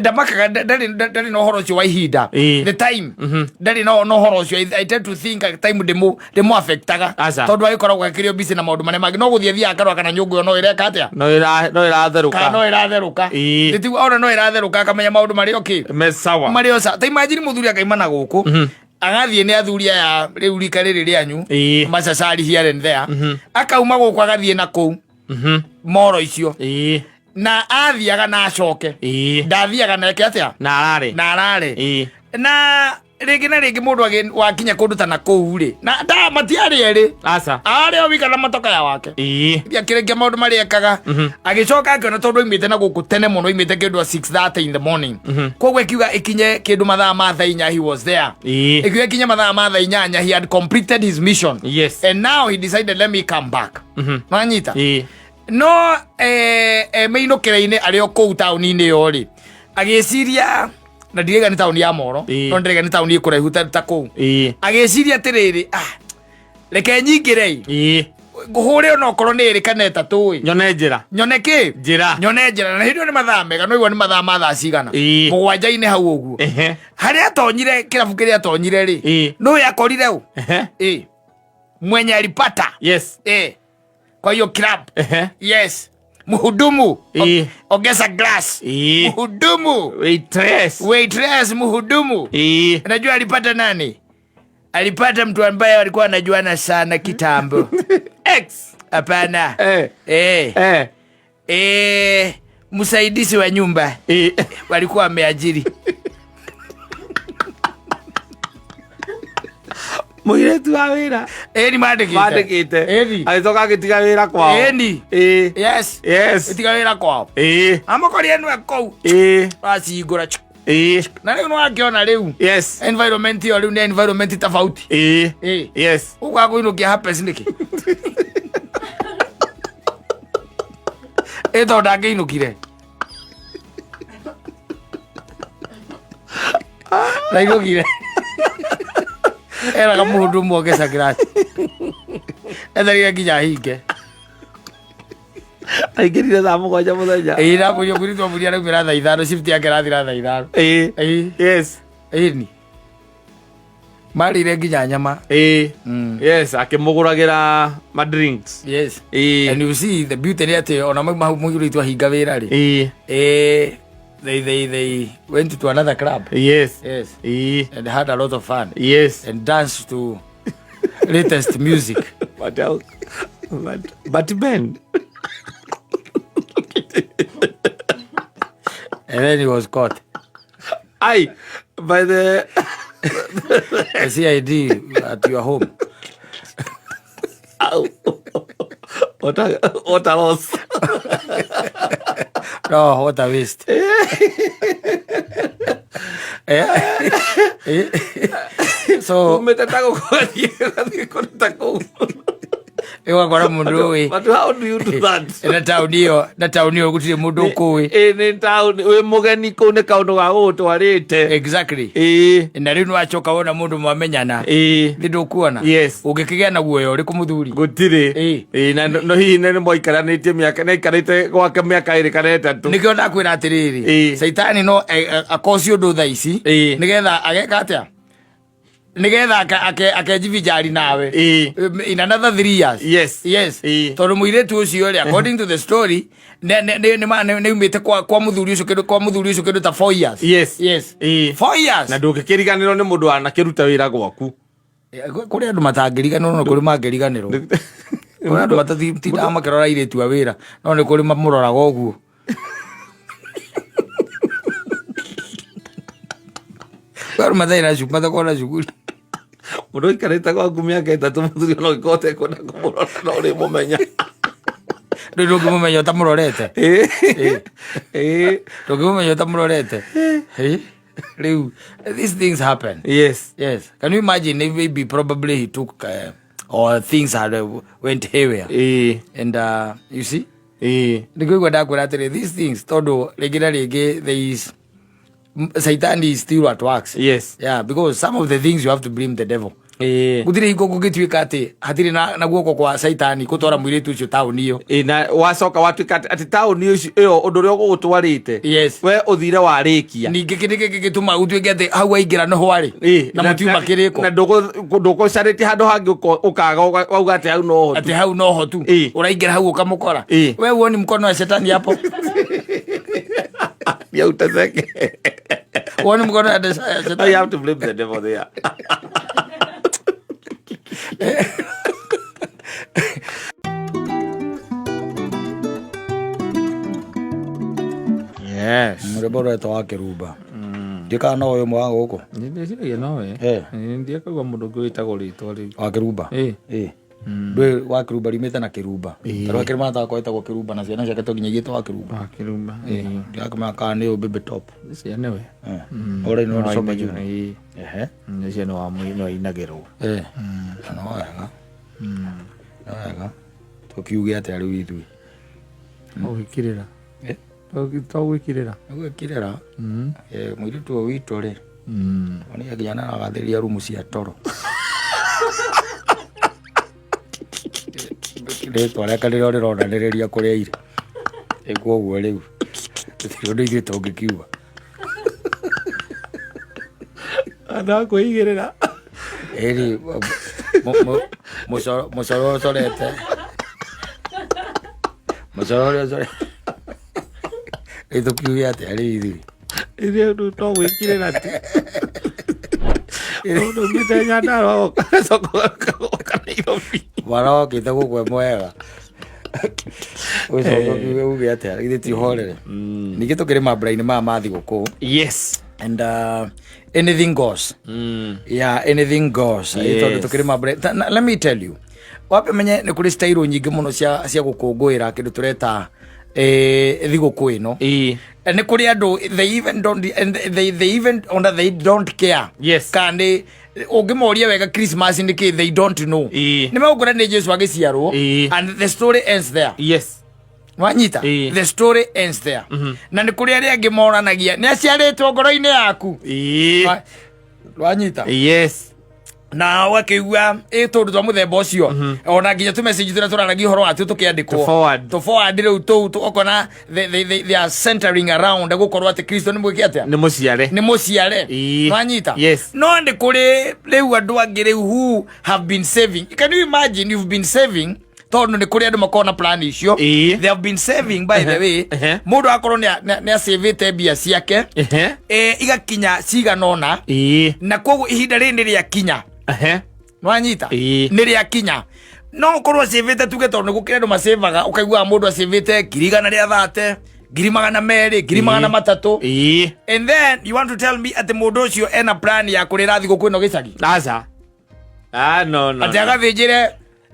ndamakaga, ndarĩ na ũhoro ũcio wa ihinda. The time ndarĩ na ũhoro ũcio. I tend to think time ndĩmũ affectaga. Aca. Tondũ agĩkoragwo akĩrĩ o busy na maũndũ marĩa mangĩ, no gũthiĩ athiaga akarora kana nyũngũ ĩyo no ĩreka atĩa. No ĩratherũka. Kana no ĩratherũka. Nĩtiguo ona no ĩratherũka, akamenya maũndũ marĩa okĩ Me sawa. Marĩa oca ta imagine mũthuri akaima na gũkũ agathiĩ nĩ athuri aya rĩu rika rĩrĩ rĩanyu, macacari here and there, akauma gũkũ agathiĩ na kũu moro icio, na athiaga na acoke. Ndathiaga na eke atĩa? Na ararĩ. Na arare. Na rĩngĩ na rĩngĩ mũndũ wakinya kũndũ ta na kũu rĩ, na nda matiarĩ erĩ. Aca. Arĩ o wika na matokaya wake. Akĩrĩkia maũndũ marĩa ekaga, agĩcoka akĩona tondũ oimĩte na gũkũ tene mũno, oimĩte kĩndũ a 6:30 in the morning, koguo ĩkiuga ĩkinye kĩndũ mathaa ma thaa 4 he was there. Ĩkiuga ĩkinye mathaa ma thaa 8 he had completed his mission. And now he decided, "Let me come back." Nanyita? No mĩinũkĩre-inĩ arĩ o kũu taũni-inĩ ĩyo rĩ, agĩciria, na ndiraiga nĩ taũni ya Moro, no ndĩraiga nĩ taũni ĩkũraihu ta kũu, agĩciria atĩrĩrĩ, "Ah, reke nyingĩre ngũhũre ona okorwo nĩ ĩrĩ kana ĩtatũ ĩ." Nyone njĩra. Nyone kĩ? Njĩra. Nyone njĩra. Na hĩndĩ ĩyo nĩ mathaa mega, no igua nĩ mathaa ma thaa cigana, 7-inĩ hau ũguo. Harĩa atonyire, kĩrabu kĩrĩa atonyire rĩ, nũĩ akorire ũ? Mwenye alipata kwa hiyo club. Yes, mhudumu, ongeza glass. Mhudumu. Waitress. Waitress, mhudumu. Najua alipata nani? Alipata mtu ambaye walikuwa wanajuana sana kitambo. Ex. Hapana. Msaidizi wa nyumba walikuwa wameajiri. Mũirĩtu wa wĩra. Ĩni, mandĩkĩte. Mandĩkĩte. Ĩni. Agĩcoka agĩtiga wĩra kwao. Ĩni. Yes. Ĩtiga wĩra kwao. Amakorire nĩwe kũu acingũra na rĩu nĩwakĩona rĩu environment ĩyo rĩu nĩ environment tofauti. Ũgwa kũinũkia herpes nĩkĩ? Ĩ tondũ ndangĩinũkire ndainũkire, eraga mũhudumu ongeza glass, etherire nginya hinge. Aingĩrire thaa 7 mũthenya. Ĩĩ, ndamũria mũirĩtu amũria araumĩra thaa 5, shift yake ĩrathira thaa 5. Yes. Ĩni marĩire nginya nyama. Yes, akĩmũgũragĩra ma drinks. And you see the beauty nĩ atĩ ona mau mũirĩtu ahinga wĩra rĩ, They went to another club. Yes. Yes. Ĩĩ. And had a lot of fun. And danced to latest music. But, but Ben. And then he was caught. Ai, by the The CID at your home. Au. What a loss. No, what a waste. Eh. So Umĩte ta gũkũ gathiĩ kũndũ ta kũu. Ĩgakora mũndũ ũĩ. But how do you do that? Na taũni ĩyo gũtirĩ mũndũ ũkũĩ. Ĩ, nĩ taũni wĩ mũgeni kũu, nĩ kaũndũ ga gũgũtwarĩte. Exactly. Na rĩu nĩwacoka wona mũndũ mwamenyana. Nĩ ndũkuona. Ũngĩkĩgĩa na guoya ũrĩkũ, mũthuri? Gũtirĩ. Ĩ. Ĩ, na no hihi nĩ mwaikaranĩtie mĩaka, nĩ aikarĩte gwake mĩaka 2 kana 3. Nĩkĩo ndakwĩra atĩrĩrĩ, caitani no akoci ũndũ thaa ici, nĩgetha ageka atĩa, nĩgetha akenjibinjari nawe in another 3 years. Yes. Tondũ mũirĩtu ũcio rĩ, according to the story, nĩ umĩte kwa mũthuri ũcio kĩndũ, kwa mũthuri ũcio kĩndũ ta 4 years. Yes. 4 years. Na ndũngĩkĩriganĩrwo nĩ mũndũ wanakĩruta wĩra gwaku. Kũrĩ andũ matangĩriganĩrwo, no kũrĩ mangĩriganĩrwo. Kũrĩ andũ matatindaga makĩrora airĩtu a wĩra, no nĩ kũrĩ mamũroraga ũguo. Kwĩ andũ matarĩ na matakoragwo na cuguri. Mũndũ ũikarĩte gwaku mĩaka 3, mũthuri, ona ũngĩkorwo ũtekwenda kũmũrora no ũrĩmũmenya. Rĩu ndũngĩmũmenya ũtamũrorete. Ĩ. Ndũngĩmũmenya ũtamũrorete. Ĩ, rĩu these things happen. Yes, can you imagine if maybe probably he took or things had went haywire and you see, nĩkũigua ndakwĩra atĩrĩ, these things, tondũ rĩngĩ na rĩngĩ there is Satan is still at works. Yeah, because some of the things you have to blame the devil. Gũtirĩ hingo kũngĩtuĩka atĩ hatirĩ na guoko kwa Caitani gũtwara mũirĩtu ũcio taũni ĩyo. Ĩ, na wacoka watuĩka atĩ taũni ũcio ĩyo ũndũ ũrĩa ũgũgũtwarĩte, we ũthire warĩkia. Ningĩ kĩndũ gĩkĩ gĩtũma gũtuĩke atĩ hau aingĩra nĩho arĩ na mũtiuma kĩrĩko. Na ndũgũcarĩtie handũ hangĩ, ũkaga wauga atĩ hau noho tu. Atĩ hau noho tu. Ũraingĩra hau ũkamũkora. We huoni mkono wa shetani hapo? Ya uteseke. Huoni mkono wa shetani? I have to blame the devil there. Yes. Mũrĩmbo ũretwo wa kĩrumba, ndiũkaga no ũyũ mwa gũkũ. Ndĩciragia nowe. Ndiakaigua mũndũ ũngĩ wĩtagwo rĩtwa rĩu. Wa kĩrumba. Ĩ, ndũĩ wa kĩrumba riumĩte na kĩrumba. Tarĩ kĩrĩma takwa ĩtagwo kĩrumba, na ciana ciake to nginya igĩtwo wa kĩrumba. Wa kĩrumba. Ndirakĩmenya kana nĩ ũyũ baby top. Ũcio nĩwe. Ore no Soba Junior. Ehe. Ũcio nĩ wa no ainagĩrwo. No wega, no wega, tũkiuge atĩa rĩu ithuĩ? Ũgĩkirĩra. To gwĩkirĩra. Gwĩkirĩra. Mũirĩtu ũyũ witũ rĩ, onire nginya nĩaragathĩrĩria rumu cia toro. Rĩtwa rĩake rĩrĩa rĩronanĩrĩria kũrĩa irĩ. Ĩ, koguo rĩu tũtirĩ ũndũ ithuĩ tũngĩkiuga. Andũ a kwĩigĩrĩra. Ĩri mũcoro ũcorete, mũcoro ũrĩa ũcorete, rĩu tũkiuge atĩa rĩu ithuĩ? Ithuĩ rĩu to gwĩkirĩra tu. Ũndũ umĩte Nyandarua ũgacoka ũgoka Nairobi. Mwana wokĩte gũkũ e mwega, ũcoka ũkiuge uge atĩa? Githĩ ti ũhorere? Ningĩ tũkĩrĩ mambura-inĩ maya ma thigũkũ and anything goes. Yeah, anything goes. Tondũ tũkĩrĩ mambura, let me tell you, wambe menye nĩ kũrĩ style nyingĩ mũno cia gũkũngũĩra kĩndũ tũreta thigũkũ ĩno. Nĩ kũrĩ andũ they even don't and they even ona they don't care kana nĩ ũngĩmoria wega Christmas nĩ kĩ, they don't know. Nĩ megũkwĩra nĩ Jesu agĩciarwo and the story ends there. Wanyita? The story ends there. Na nĩ kũrĩ arĩa angĩ moranagia nĩ aciarĩtwo ngoro-inĩ yaku. Wanyita? Yes. Na ũgakĩigua ĩ tũndũ twa mũthemba ũcio, ona nginya tũ message tũrĩa tũraragia ũhoro watuo tũkĩandĩkwo. To forward. To forward rĩu tũu ũkona they are centering around gũkorwo atĩ Kristo nĩ mwĩke atĩa? Nĩ mũciare. Nĩ mũciare. Wanyita? Yes. No nĩ kũrĩ rĩu andũ angĩ rĩu who have been saving. Can you imagine you've been saving Tondu nĩ kũrĩ andũ makoragwo na plan icio. They have been saving, by the way. Mũndũ akorwo nĩ acĩvĩte mbia ciake, igakinya cigana ũna, na koguo ihinda rĩrĩ nĩ rĩakinya. Nwanyita? Nĩ rĩakinya, no ũkorwo acĩvĩte, tuge, tondũ nĩ gũkĩrĩ andũ macĩvaga, ũkaiguaga mũndũ acĩvĩte 130,000, 200,000, 300,000. And then you want to tell me atĩ mũndũ ũcio ena plan ya kũrĩra thigũkũ ĩno gĩcagi? Aca. Ah, no, no. Atĩ agathĩnjĩre,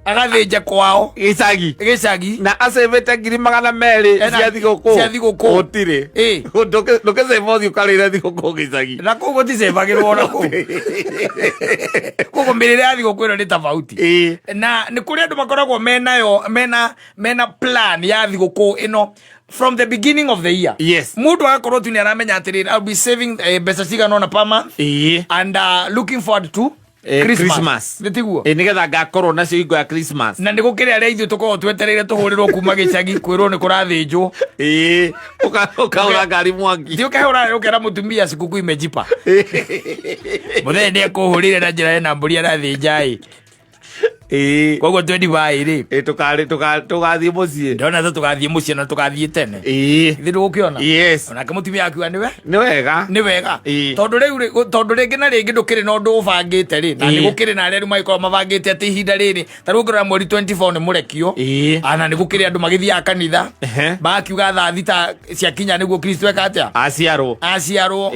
agathĩnje kwao? Gĩcagi. Gĩcagi. Na acĩvĩte 200,000 cia thigũkũ. Cia thigũkũ. Gũtirĩ. Ndũkĩcĩva ũthiĩ ũkarĩre thigũkũ gĩcagi. Na kũu gũticĩvagĩrwo ona kũu, koguo mĩrĩre ya thigũkũ ĩno nĩ tofauti. Na nĩ kũrĩ andũ makoragwo menayo, mena plan ya thigũkũ ĩno from the beginning of the year. Mũndũ agakorwo tu nĩ aramenya atĩrĩrĩ, I'll be saving mbeca cigana ũna per month and looking forward to Christmas. Christmas. Nĩ tiguo? Nĩ nĩgetha ngakorwo nacio hingo ya Christmas. Na nĩ gũkĩrĩ arĩa ithuĩ tũkoragwo twetereire tũhũrĩrwo kuma gĩcagi kwĩrwo nĩ kũrathĩnjwo. Ĩĩ, ũkahũra ngari mwaki. Thiĩ ũkahũra, ũkera mũtumia sikukuu imejipa, mũthenya nĩ ekũhũrĩire na njĩra ena mbũri arathĩnja ĩ. Koguo 25 rĩ, Tũgathiĩ mũciĩ. Ndĩrona ta tũgathiĩ mũciĩ na tũgathiĩ tene. Ithuĩ ndũgũkĩona? Yes. Onake mũtumia akiuga nĩwe Nĩ wega. Nĩ wega. Tondũ rĩu rĩ, tondũ rĩngĩ na rĩngĩ ndũkĩrĩ na ũndũ ũbangĩte rĩ, na nĩ gũkĩrĩ na arĩa rĩu magĩkorwo mabangĩte atĩ ihinda rĩrĩ, ta rĩu ũngĩrora mweri 24 nĩ mũrekio. Ana nĩ gũkĩrĩ andũ magĩthiaga kanitha, magakiuga thaa 6 ciakinya nĩguo Kristo eka atĩa? Aciarwo. Aciarwo.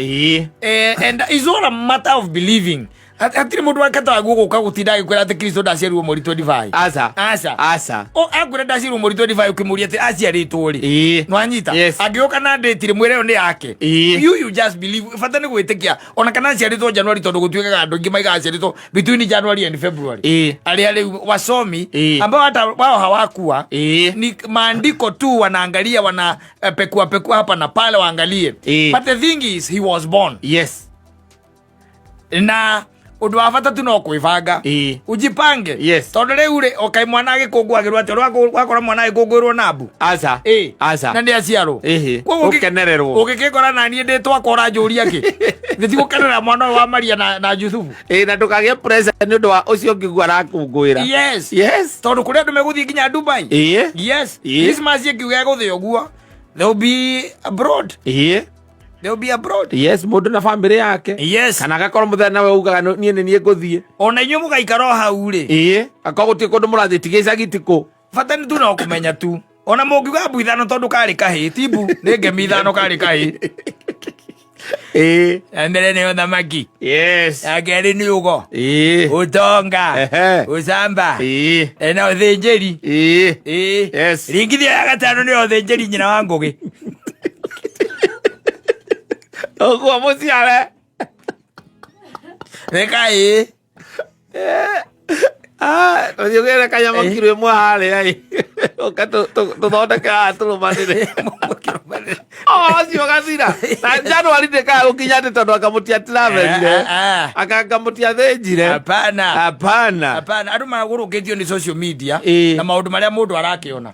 And it's all a matter of believing. Hatirĩ mũndũ wakataga gũka gũtinda agĩkwĩra atĩ Kristo ndaciarirwo mweri 25. Aca. Aca. Aca. O akwĩra ndaciarirwo mweri 25, ũkĩmũria atĩ aciarĩtwo rĩ? Nwanyita? Yes. Angĩũka na ndĩti rĩ, mwĩre ĩyo nĩ yake. You just believe, bata nĩ gwĩtĩkia, ona kana aciarĩtwo January, tondũ gũtuĩkaga andũ aingĩ maigaga aciarĩtwo between January and February. Arĩa rĩu wasomi, ambao hata wao hawakuwa, ni maandiko tu wanaangalia, wana pekua pekua hapa na pale waangalie. But the thing is, he was born. Na ũndũ wa bata tu no kwĩbanga. Ujipange. Tondũ rĩu rĩ, okaĩ mwana agĩkũngũagĩrwo atĩa? Wakora mwana agĩkũngũĩrwo na mbu. Aca. Aca. Na nĩ aciarwo. Koguo Gũkenererwo. Ũngĩkĩngora na niĩ ndĩ twakwa ũranjũria kĩ, nĩ gũkenera mwana ũyũ wa Maria na Jusufu. Na ndũkagĩe pressure nĩ ũndũ wa ũcio ũngĩ guo arakũngũĩra. Tondũ kũrĩ andũ megũthiĩ nginya Dubai. Christmas ĩngiuga ĩgũthĩ ũguo, they will be abroad. They will be abroad. Yes, mũndũ na bamĩrĩ yake. Kana agakorwo mũthenya we ugaga, "Niĩ nĩ niĩ ngũthiĩ." Ona inyuĩ mũgaikara o hau rĩ. Akorwo gũtirĩ kũndũ mũrathiĩ, ti gĩcagi ti kũ. Bata nĩ tu no kũmenya tu, ona mũngiuga mbu 5 tondũ karĩ kahĩĩ, ti mbu, nĩ ngemi 5 karĩ kahĩĩ. Ya mbere nĩ ũthamaki. Ya kerĩ nĩ ũgo, ũtonga, ũcamba, na ũthĩnjĩri. Ringithio ya gatano nĩ ũthĩnjĩri nyina wa Ngũgĩ. Ũguo mũciare. Reka ĩ. Tũthiĩ ũgĩre kanyama kiro 1 harĩa ĩ. Ũka tũthondeke haha tũrũmanĩre. Ũcio gathira. Na January ndĩkaga gũkinya atĩ tondũ anga mũtiatiraverire. Anga mũtiathĩnjire. Hapana. Hapana. Hapana, andũ magũrũkĩtio nĩ social media na maũndũ marĩa mũndũ arakĩona.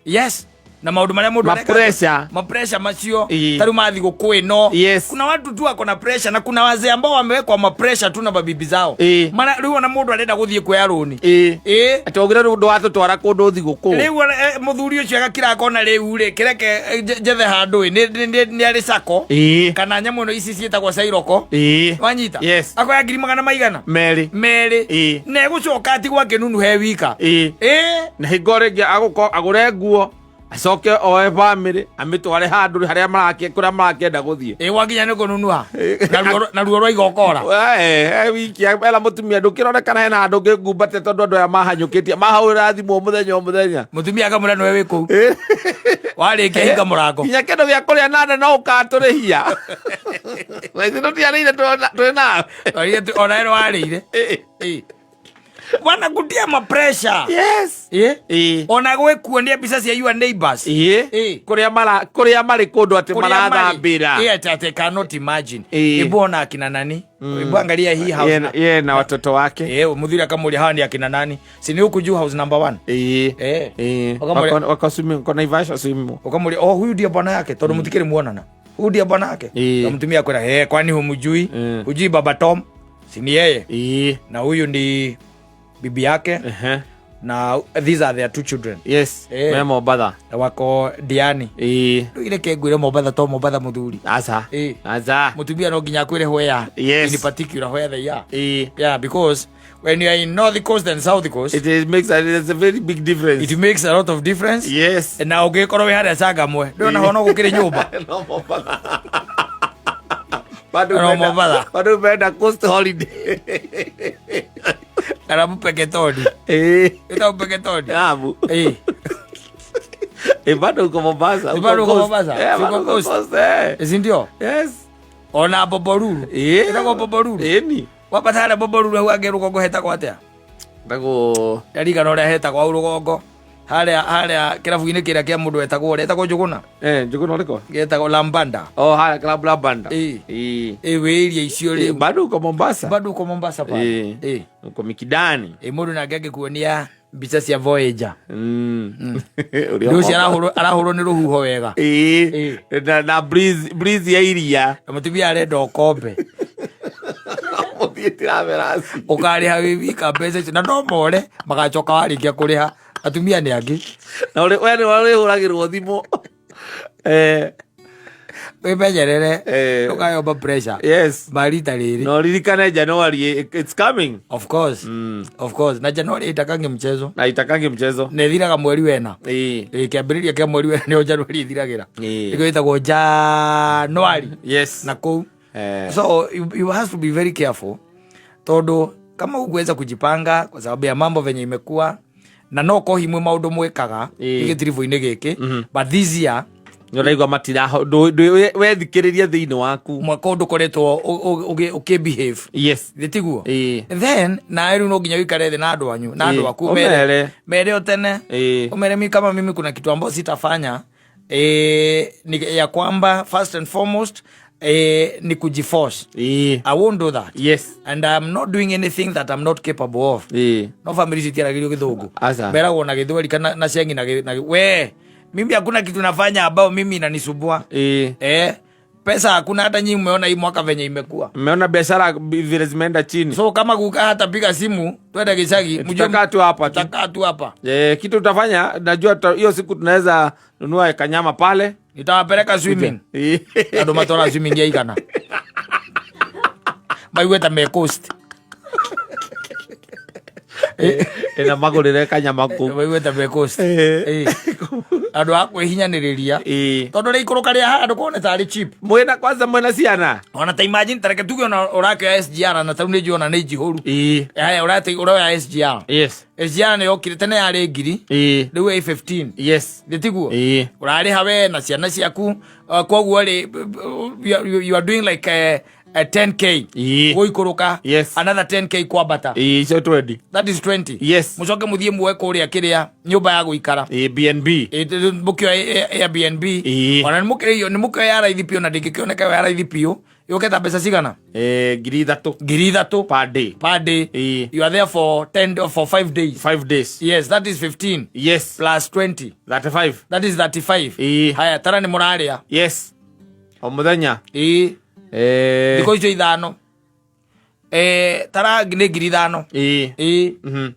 Yes, na maũndũ marĩa mũndũ Ma pressure. Ma pressure macio. Ta rĩu ma thigũkũ ĩno, kuna watu tu wako na pressure, na kuna wazee ambao wamewekwa ma pressure tu na mabibi zao. Mara rĩu ona mũndũ arenda gũthiĩ kuoya rũni. Atĩ waugire rĩu ndwatũtwara kũndũ thigũkũ. Rĩu ona, mũthuri ũcio agakira akona rĩu rĩ, kĩreke njethe handũ ĩ nĩ arĩ sako kana nyamũ ĩno ici ciĩtagwo cairoko. Wanyita? Yes. Akoya ngiri magana maigana 2. 2. Na egũcoka atigwo akĩnunu he wika. Na hingo rĩngĩ agũko agũre nguo, acoke oe bamĩrĩ amĩtware handũ harĩa marake kũrĩa marakĩenda gũthiĩ. Ĩ gwakinya nĩ kũnunuha na ruo rwa igokora. He wiki era mũtumia, ndũkĩronekana hena handũ ngĩngumbate tondũ andũ aya mahanyũkĩtie mahũrĩra thimũ o mũthenya o mũthenya. Mũtumia akamwĩra nĩwe wĩ kũu, warĩkia hinga mũrango. Nginya kĩndũ gĩa kũrĩa nane no ũkatũrĩhia, ithuĩ tũtiarĩire twĩ nawe. Ona ĩno warĩire. Wanakutia ma pressure. Ona gwĩkuonia mbica cia your neighbors. Kũrĩa marĩ kũndũ atĩ Kũrĩa marĩ. Marathambĩra. Ati I cannot imagine. Ebu ona akina nani, ebu angalia hii house. Yeye na watoto wake. Muthuri akamuria, hawa ni akina nani? Si ni huku juu, house number 1. Wako swimming, kwa Naivasha swimming. Ukamuria, oh, huyu ndiye bwana yake? Tondu mutikiri muonana, huyu ndiye bwana yake. Na mtumia akwira, eh, kwani humjui? Hujui baba Tom? Si ni yeye? Na huyu ni bibi yake. Na these are their two children. Yes. Eh. Me Mombatha. Wako Diani. Ĩĩ. Rĩu reke ngwĩre Mombatha to Mombatha mũthuri. Aca. Ĩĩ. Aca. Mũtumia no nginya akwĩre where. Yes. In particular where they are. Ĩĩ. Yeah, because when you are in North Coast and South Coast, It is makes a, it's a very big difference. it makes a lot of difference. Yes. Na ũngĩkorwo wĩ harĩa Changamwe, ndũrona ho no gũkĩrĩ nyũmba. No Mombatha. Bado No menda- Mombatha. Bado menda coast holiday. Kana Mpeketoni. Ĩĩ. Ĩtagwo Mpeketoni. Amu. Ĩĩ. Eh, bado uko Mombasa. Eh, bado uko coast. Mombasa. Eh, bado Uko uko coast. coast. Eh. Si ndio? Yes. Ona Boboruru. Ĩĩ. Ĩtagwo Boboruru. Ĩni. Wambata harĩa Boboruru hau hangĩ rũgongo hetagwo atĩa? Ndagwo Ndarigana ũrĩa hetagwo hau rũgongo. Harĩa kĩrabu-inĩ kĩrĩa kĩa mũndũ wetagwo ũrĩa etagwo Njũgũna. eh Njũgũna ũrĩkũ? Getagwo Lambanda. Oh, harĩa Club Lambanda. Ĩĩ. Ĩĩ. Ĩĩ wĩ iria icio Eh, rĩu. bado uko Mombasa. Bado uko Mombasa pale. Ĩĩ. Ĩĩ. Uko Mikidani. Ĩ mũndũ nake angĩkuonia mbica cia Voyager. Mm. Rĩu ũcio arahũrwo nĩ rũhuho wega. Ĩĩ. Na breeze ya iria. Na mũtumia arenda ũkombe. Mũthiĩ tiraverasi. Ũkarĩha wĩ wika mbeca icio na no more magacoka warĩkia kũrĩha. Atumia nĩ angĩ. Na ũrĩ we nĩ ũrĩhũragĩrwo thimũ. Eh, Wĩmenyerere. Eh. Ndũkayomba pressure. yes. Marita rĩrĩ. Na ũririkane January it's coming. Of course. Of course. Na January itakangi mchezo. Na itakangi mchezo. Na ĩthiraga mweri wena. Ĩĩ. Ĩ kĩambĩrĩria kĩa mweri wena nĩyo January ĩthiragĩra. Ĩĩ. Nĩkĩo ĩtagwo January. Yes. Na kũu. Eh. So you have to be very careful. Tondu kama hukuweza kujipanga kwa sababu ya mambo venye imekuwa na no kohi mwe maundu mwikaga Ĩĩ. gĩtiribũ-inĩ gĩkĩ, but this year Nĩ ũraigua matiraho wethikĩrĩria thĩinĩ waku. Mwaka ũyũ ndũkoretwo ũkĩ behave. Yes. Thĩ tiguo? Ĩĩ. Then nawe rĩu no nginya ũikare thĩ na andũ anyu na andũ Ĩĩ. aku Ũmere. mere o tene. Ĩĩ. Ũmere mi kama mimi kuna kitu ambayo sitafanya, ni ya kwamba first and foremost, ni kujiforce. Ĩĩ. I won't do that. Yes. And I'm not doing anything that I'm not capable of. Ĩĩ. No family citiaragĩrio gĩthũngũ. Aca. Meragwo na gĩthweri kana na cengi na we mimi hakuna kitu nafanya ambao mimi inanisumbua. Ĩĩ. Pesa hakuna, hata nyinyi mmeona hii mwaka venye imekuwa. Mmeona biashara vile zimeenda chini. So kama kukaa hata piga simu twende gicagi, mjue Tutakaa tu hapa tu. Tutakaa tu hapa. Eh, kitu tutafanya najua hiyo siku tunaweza nunua kanyama pale. Nitawapeleka swimming. Ĩĩ. Andũ matwara swimming ya igana. Maigue ta me coast. Ĩna magũrĩre kanyama kũu. Maigue ta me coast. Ĩĩ. Ĩĩ. Andũ a kwĩhinyanĩrĩria. Ĩĩ. Tondũ rĩikũrũka rĩa haha ndũkone tarĩ cheap. Mwĩna kwanza mwĩna ciana. Ona ta imagine tareke tuge ona ũrakĩoya SGR na tarĩu nĩ njũĩ ona nĩ njihũru. Ĩĩ. Haya ũroya SGR. Yes. SGR nĩ yokire tene yarĩ ngiri. Ĩĩ. Rĩu ĩ 15. Yes. Nĩ tiguo? Ĩĩ. Ũrarĩha we na ciana ciaku, koguo rĩ you are doing like a 10K. Ĩĩ. Gũikũrũka. Yes. Another 10K kwambata. Ĩĩ, icio 20. That is 20. Yes. Mũcoke mũthiĩ muoe kũrĩa kĩrĩa nyũmba ya gũikara. Ĩĩ, BNB. Ĩ, mũkĩoe Airbnb. Ĩĩ. Ona nĩ mũkĩoe ya raithi biũ na ndĩngĩkĩoneka ya raithi biũ. Yũke ta mbeca cigana? Eh, 3,000. 3,000. Per day. Per day. Ĩĩ. You are there for 10 for 5 days. 5 days. Yes, that is 15. Yes. Plus 20. 35. That is 35. Ĩĩ. Haya, tara nĩ mũrarĩa. Yes. O mũthenya. Ĩĩ. Eh. Thikũ icio 5. Tara nĩ 5,000. Ĩĩ. Ĩĩ.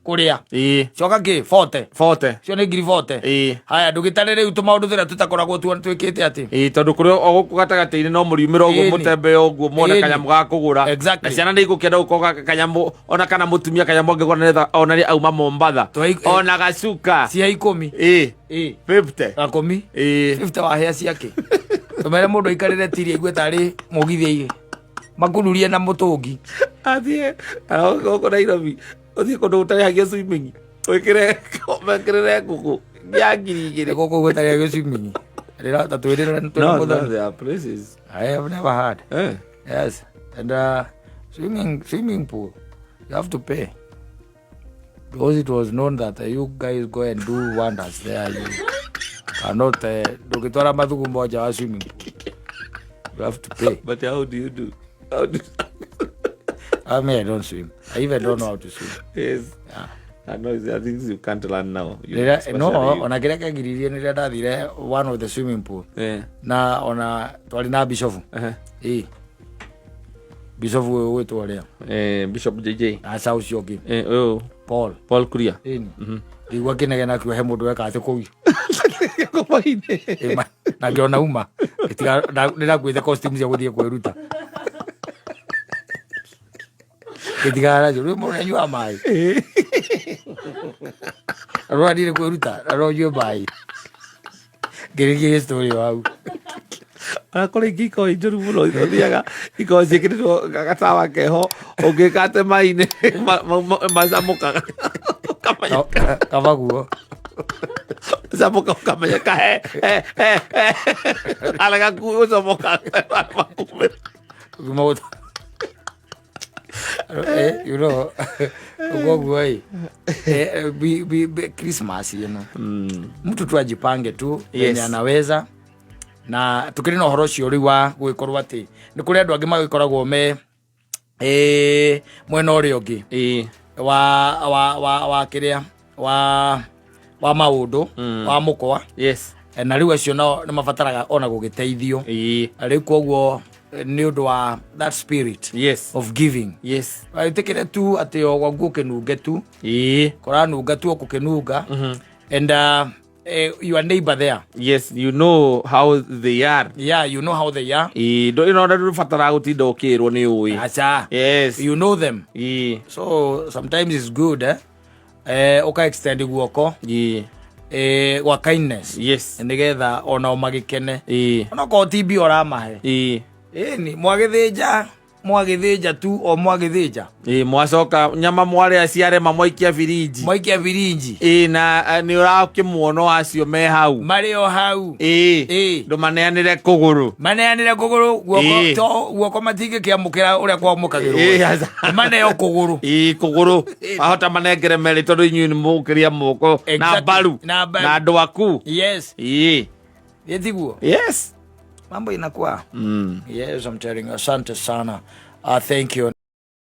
Kũrĩa. Ĩĩ. Coka kĩ? 40. 40. Cio nĩ 40,000. Ĩĩ. Haya, ndũgĩtare rĩu tũmaũndũ tũrĩa tũtakoragwo twĩkĩte atĩ. Ĩĩ, tondũ kũrĩ o gũkũ gatagatĩ-inĩ no mũriumĩra ũguo Ĩni. mũtembe ũguo muone Ĩni. kanyamũ ga kũgũra. Exactly. Na ciana nĩ igũkĩenda gũkorwo kanyamũ ona kana mũtumia kanyamũ angĩgũra nĩgetha ona nĩ auma Mombatha. Ona gacuka. Cia 10. Ĩĩ. Ĩĩ. 50. 10. Ĩĩ. 50 wahĩa ciake. Tũmere mũndũ aikarĩre tiri aigue tarĩ mũgithi aige. Makururie na mũtũngi. Athiĩ gũkũ Nairobi ũthiĩ kũndũ gũtarĩhagio swimming wĩkĩre mekĩrĩre ngũkũ ya 2,000. Gũkũ gũtarĩhagio swimming. Rĩra ta twĩrĩra twĩna No, no, mũthoni. there are places. I have never heard. Eh. Yes. And swimming pool, you have to pay. Because it was known that you guys go and do wonders there. You cannot, ndũngĩtwara mathugu moja wa swimming pool. You have to pay. But how do you do? How do I mean, I don't swim. I even don't know how to swim. Yes. Yeah. I know there are things you can't learn now. You, Rĩrĩa, no, especially you. ona kĩrĩa kĩangiririe nĩ rĩrĩa ndathire one of the swimming pool. Eh. Na ona twarĩ na bishop. Uh-huh. Ĩĩ. Bishop ũyũ gwĩtwo ũrĩa? Bishop JJ. Aca, ũcio ũngĩ. Ũyũ? Paul. Paul Kuria. Ĩni, ngĩigua kĩnegena akiuga he mũndũ weka atĩ kũu. Komainĩ. Na ngĩona uma nĩndakuĩte costume cia gũthiĩ kwĩruta, ngĩtigana nacio. Rĩu mũndũ nĩanyuaga maĩ, rũrathiĩ kwĩruta na no nyue maĩ. Ngĩrĩkia story ĩyo hau. Ona kũrĩ ingĩ ikoragwo i njũru mũno, ũthiaga ikoragwo ciĩkĩrĩtwo gatawa keho, ũngĩka atĩ maĩ-inĩ macamũkaga ũkamenya. Kaba guo. Macamũka ũkamenya ka he he he he arega gũcomoka makumĩra. Maũndũ koguo ĩ Christmas ĩno mtu tu ajipange tu venye anaweza. Na tukĩrĩ na ũhoro ũcio rĩu wa gũgĩkorwo atĩ nĩ kũrĩ andũ angĩ magĩkoragwo me mwena ũrĩa ũngĩ wa kĩrĩa wa maũndũ wa mũkwa. Na rĩu acio nao nĩ mabataraga ona gũgĩteithio. Rĩu koguo nĩ ũndũ wa that spirit of giving, wĩtĩkĩre tu atĩ o gwaku ũkĩnunge tu, kũranunga tu ũkũkĩnunga, and your neighbor there. Yes, you know how they are. Yeah, you know how they are. Ĩno ndũbataraga gũtinda ũkĩrwo, nĩ ũĩ. Aca. You know them. So sometimes it's good, eh? Ũka extend guoko gwa kindness, nĩgetha onao magĩkene, onokorwo ti mbia ũramahe. Ĩni mwagĩthĩnja, mwagĩthĩnja tu, o mwagĩthĩnja. Mwacoka nyama mwarĩa ciarema, mwaikia birinji. Mwaikia birinji. Na nĩ ũrakĩmuono acio me hau. Marĩ o hau. Ndũmaneanĩre kũgũrũ. Maneanĩre kũgũrũ guoko. To guoko matingĩkĩamũkĩra ũrĩa kwamũkagĩrwo. Aca. Maneo kũgũrũ. Kũgũrũ ahota manengere merĩ, tondũ inyuĩ nĩ mũgũkĩria moko na mbaru. Na mbaru. Na andũ aku. Ĩtiguo. Mambo inakuwa. Yes, I'm telling you. Asante sana, thank you.